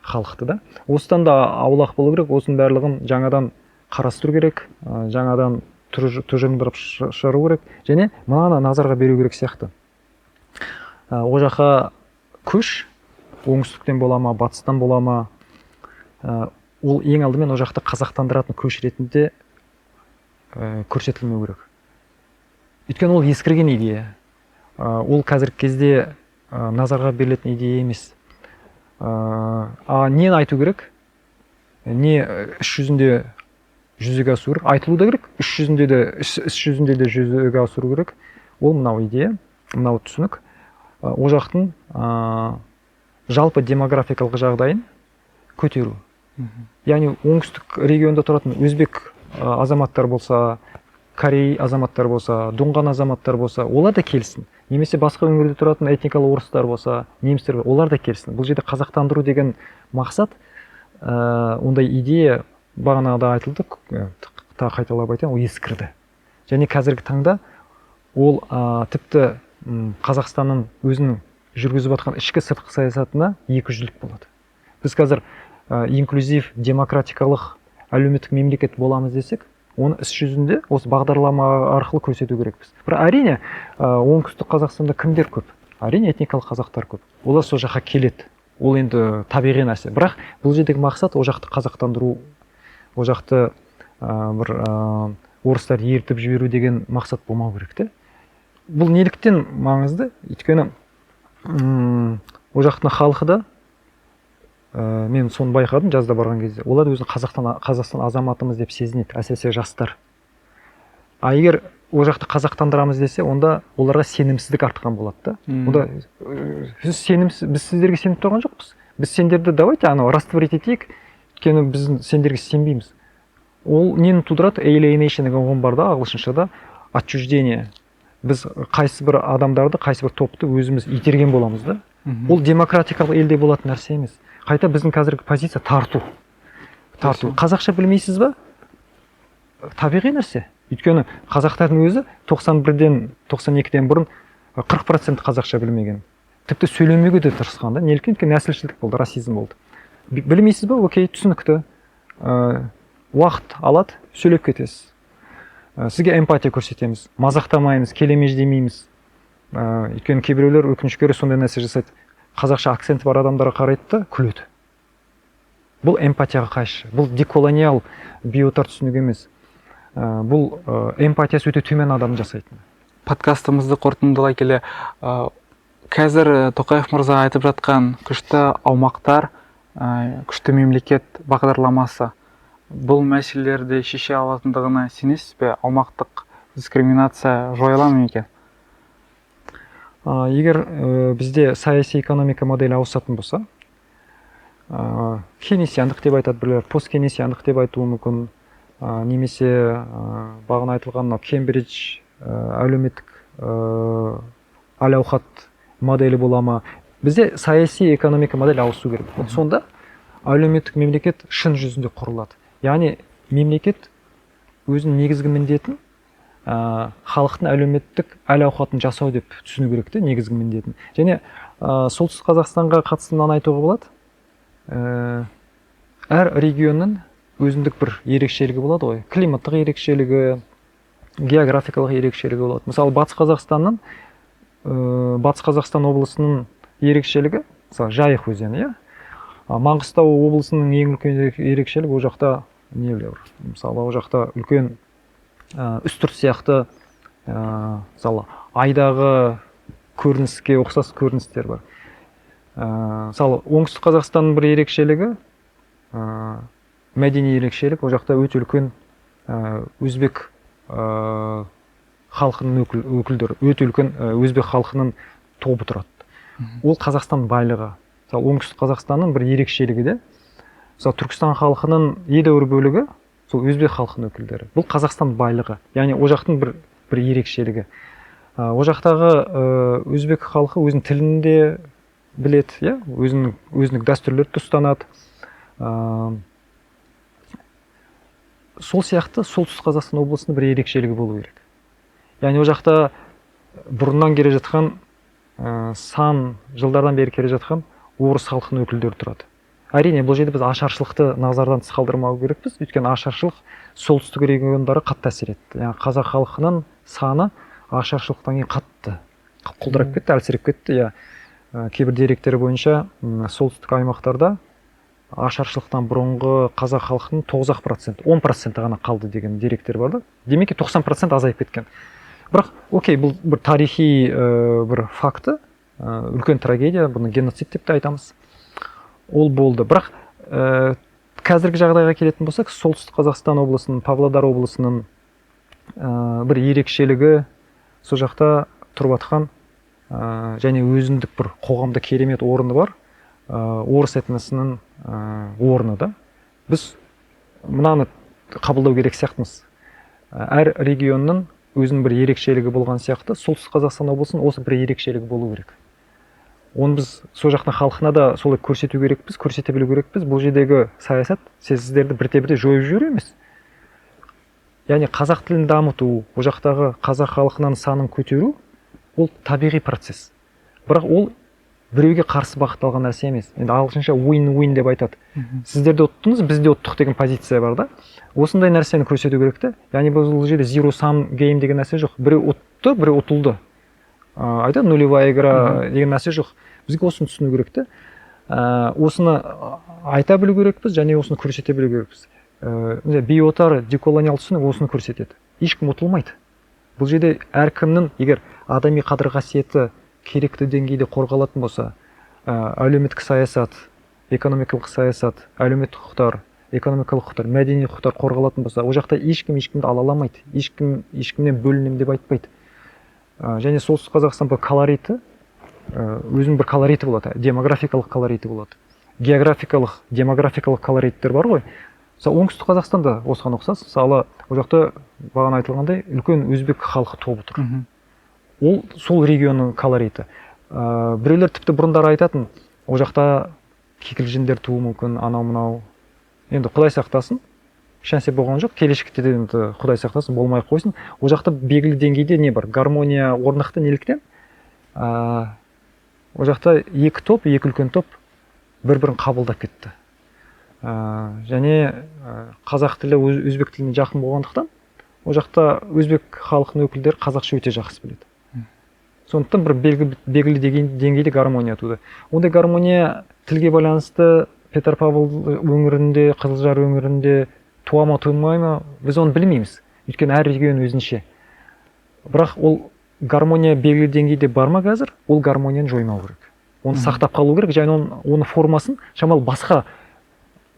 S3: халықты да. Осыдан да аулақ болу керек, осының барлығын жаңадан қарастыру керек, жаңадан тұжырымдап шығару керек және мынаны назарға беру керек сияқты. Ол жаққа көш оңтүстіктен бола ма, батыстан бола ма, ол ең алдымен ол жақты қазақтандыратын көш ретінде көрсетілмеу керек. Өйткені ол ескірген идея. Ол қазіргі кезде назарға берілетін идея емес. А нені айту керек, не іс жүзінде жүзеге асыру керек, айтылу да керек, іс жүзінде де, іс жүзінде де жүзеге асыру керек. Ол мынау идея, мынау түсінік: ол жақтың жалпы демографикалық жағдайын көтеру. Яғни оңтүстік регионда тұратын өзбек азаматтар болса, корей азаматтар болса, дұңған азаматтар болса, олар да келсін. Немесе басқа өңірде тұратын этникалық орыстар болса, немістер, олар да келсін. Бұл жерде қазақтандыру деген мақсат, ондай идея бағанағыда айтылды, тағы қайталап айтайын, ол ескірді. Және қазіргі таңда ол тіпті Қазақстанның өзінің жүргізіп жатқан ішкі, сыртқы саясатына екіжүзділік болады. Біз қазір инклюзив демократикалық әлеуметтік мемлекет боламыз десек, оны іс жүзінде осы бағдарлама арқылы көрсету керекпіз. Бірақ, әрине, Оңтүстік Қазақстанда кімдер көп? Әрине, этникалық қазақтар көп, олар сол жаққа келеді, ол енді табиғи нәрсе. Бірақ бұл жердегі мақсат ол жақты қазақтандыру, ол жақты бір орыстарды ертіп жіберу деген мақсат болмау керек те. Бұл неліктен маңызды? Өйткені ол жақтың халқы да, мен соны байқадым жазда барған кезде, олар өзін Қазақстан азаматымыз деп сезінеді, әсіресе жастар. А егер ол жақты қазақтандырамыз десе, онда оларға сенімсіздік артқан болады да. Онда сіз сенімсіз, біз сіздерге сеніп тұрған жоқпыз. Біз сендерді давайте анау растворить етейік, өйткені біз сендерге сенбейміз. Ол нені тудырады? Alienation деген ұғым бар да ағылшыншада, отчуждение. Біз қайсы бір адамдарды, қайсы бір топты өзіміз итерген боламыз да. Ол демократикалық елде болатын нәрсе емес. Қайта біздің қазіргі позиция тарту. Тарту. Қазақша білмейсіз ба? Табиғи нәрсе. Өйткені қазақтардың өзі 91-ден, 92-ден бұрын 40% қазақша білмеген. Тіпті сөйлемеуге де тырысқан да. Неліктен? Өйткені нәсілшілдік болды, расизм болды. Білмейсіз ба? Окей, түсінікті. Уақыт алады, сөйлеп кетесіз. Сізге эмпатия көрсетеміз, мазақтамаймыз, келемеждемейміз. Өйткені кейбіреулер, өкінішке орай, сондай нәрсе жасайды. Қазақша акценті бар адамдарға қарайды да күледі. Бұл эмпатияға қайшы. Бұл деколониал бейотар түсінігі емес. Бұл эмпатиясы өте төмен адам жасайтын.
S2: Подкастымызды қорытындылай келе, қазір Тоқаев мырза айтып жатқан күшті аумақтар, күшті мемлекет бағдарламасы бұл мәселелерді шеше алатындығына сенесіз бе? Аумақтық дискриминация жойыла ма екен?
S3: Егер бізде саяси экономика моделі ауысатын болса, кейнсиандық деп айтады біреулер, посткейнсиандық деп айтуы мүмкін, немесе бағана айтылған мынау Кембридж әлеуметтік әл ауқат моделі бола ма, бізде саяси экономика моделі ауысу керек. Вот сонда әлеуметтік мемлекет шын жүзінде құрылады. Яғни мемлекет өзінің негізгі міндетін халықтың әлеуметтік әл ауқатын жасау деп түсіну керек те, негізгі міндетін. Және Солтүстік Қазақстанға қатысты мынаны айтуға болады. Әр регионның өзіндік бір ерекшелігі болады ғой, климаттық ерекшелігі, географикалық ерекшелігі болады. Мысалы, Батыс Қазақстан облысының ерекшелігі, мысалы, Жайық өзені, иә. Маңғыстау облысының ең үлкен ерекшелігі, ол жақта не бар? Мысалы, ол жақта үлкен Үстірт сияқты, мысалы, айдағы көрініске ұқсас көріністер бар. Мысалы, Оңтүстік Қазақстанның бір ерекшелігі, мәдени ерекшелік, ол жақта өте үлкен өзбек халқының өкілдері, өте үлкен өзбек халқының тобы тұрады. Ол Қазақстан байлығы. Мысалы, Оңтүстік Қазақстанның бір ерекшелігі де, мысалы, Түркістан халқының едәуір бөлігі сол өзбек халқының өкілдері. Бұл Қазақстан байлығы, яғни ол жақтың бір ерекшелігі. Ол жақтағы өзбек халқы өзінің тілін де біледі, иә, өзінің дәстүрлерді ұстанады. Сол сияқты Солтүстік Қазақстан облысының бір ерекшелігі болу керек. Яғни ол жақта бұрыннан келе жатқан, сан жылдардан бері келе жатқан орыс халқының өкілдері тұрады. Әрине, бұл жерде біз ашаршылықты назардан тыс қалдырмау керекпіз, өйткені ашаршылық солтүстік региондары қатты әсер етті. Яғни қазақ халқының саны ашаршылықтан кейін қатты құлдырап кетті, әлсіреп кетті, иә. Кейбір деректер бойынша, солтүстік аймақтарда ашаршылықтан бұрынғы қазақ халқының 9-ақ процент, 10%-і ғана қалды деген деректер бар да. Демек, 90% азайып кеткен. Бірақ окей, бұл бір тарихи бір факті, үлкен трагедия, бұны геноцид деп те айтамыз. Ол болды. Бірақ қазіргі жағдайға келетін болсақ, Солтүстік Қазақстан облысының, Павлодар облысының бір ерекшелігі, сол жақта тұрып жатқан және өзіндік бір қоғамда керемет орны бар орыс этносының орны да. Біз мынаны қабылдау керек сияқтымыз. Әр регионның өзінің бір ерекшелігі болған сияқты, Солтүстік Қазақстан облысының осы бір ерекшелігі болу керек. Оны біз сол жақтың халқына да солай көрсету керекпіз, көрсете білу керекпіз. Бұл жердегі саясат сіздерді бірте бірте жойып жіберу емес. Яғни қазақ тілін дамыту, ол жақтағы қазақ халқының санын көтеру, ол табиғи процесс. Бірақ ол біреуге қарсы бағытталған нәрсе емес. Енді ағылшынша win win деп айтады. Сіздер де ұттыңыз, біз де ұттық деген позиция бар да. Осындай нәрсені көрсету керек те. Яғни бұл жерде zero sum game деген нәрсе жоқ. Біреу ұтты, біреу ұтылды. Айтады, нулевая игра деген нәрсе жоқ. Бізге осыны түсіну керек те. Осыны айта білу керекпіз және осыны көрсете білу керекпіз. Бейотар деколониал түсінік осыны көрсетеді. Ешкім ұтылмайды. Бұл жерде әркімнің, егер адами қадір қасиеті керекті деңгейде қорғалатын болса, әлеуметтік саясат, экономикалық саясат, әлеуметтік құқықтар, экономикалық құқықтар, мәдени құқықтар қорғалатын болса, ол жақта ешкім ешкімді ала аламайды, ешкім ешкімнен бөлінемін деп айтпайды. Және Солтүстік Қазақстан бір колориті, өзінің бір колориті болады, демографикалық колориті болады. Географикалық, демографикалық колориттер бар ғой. Мысалы, Оңтүстік Қазақстанда осыған ұқсас. Мысалы, ол жақта бағана айтылғандай үлкен өзбек халқы тобы тұр. Ол сол регионның колориті. Біреулер тіпті бұрындары айтатын, ол жақта кикілжіңдер тууы мүмкін, анау мынау. Енді құдай сақтасын, ешнәрсе болған жоқ. Келешекте де енді құдай сақтасын, болмай ақ қойсын. Ол жақта белгілі деңгейде не бар, гармония орнықты. Неліктен? Ол жақта екі топ, екі үлкен топ бір бірін қабылдап кетті. Және қазақ тілі өзбек тіліне жақын болғандықтан, ол жақта өзбек халқының өкілдері қазақша өте жақсы біледі. Сондықтан бір белгілі деген деңгейде гармония туды. Ондай гармония тілге байланысты Петропавл өңірінде, Қызылжар өңірінде туа ма, тумай ма, біз оны білмейміз, өйткені әр регион өзінше. Бірақ ол гармония белгілі деңгейде бар ма қазір, ол гармонияны жоймау керек, оны сақтап қалу керек және оны формасын шамалы басқа,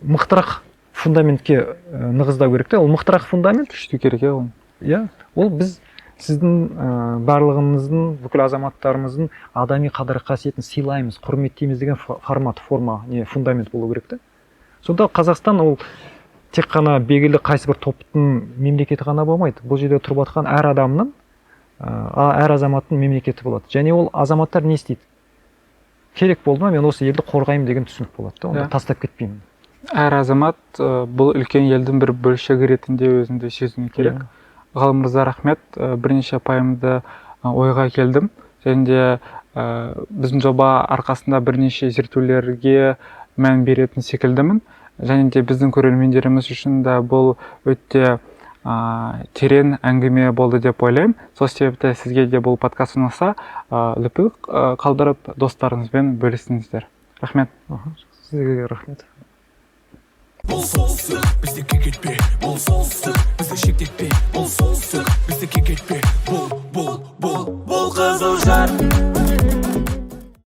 S3: мықтырақ фундаментке нығыздау керек те. Ол мықтырақ фундамент
S2: Күшейту керек, иә, оны.
S3: Иә, ол біз сіздің, барлығымыздың, бүкіл азаматтарымыздың адами қадір қасиетін сыйлаймыз, құрметтейміз деген формат, форма, не фундамент болу керек те. Сонда Қазақстан ол тек қана белгілі қайсы бір топтың мемлекеті ғана болмайды, бұл жерде тұрып жатқан әр адамның, әр азаматтың мемлекеті болады. Және ол азаматтар не істейді? Керек болды ма, мен осы елді қорғаймын деген түсінік болады да онда. Тастап кетпеймін.
S2: Әр азамат бұл үлкен елдің бір бөлшегі ретінде өзіңді сезіну керек. Ғалым мырза, рахмет. Бірнеше пайымды ойға келдім және де біздің жоба арқасында бірнеше зерттеулерге мән беретін секілдімін. Және де біздің көрермендеріміз үшін де бұл өте терең әңгіме болды деп ойлаймын. Сол себепті сізге де бұл подкаст ұнаса, лүпіл қалдырып, достарыңызбен бөлісіңіздер. Рахмет.
S3: Сізге рахмет.
S1: Бұл солтүстік, бізді кекетпе. Бұл солтүстік, бізді шектетпе. Бұл солтүстік, бізді кекетпе. Бұл, бұл, бұл, бұл Қызылжар.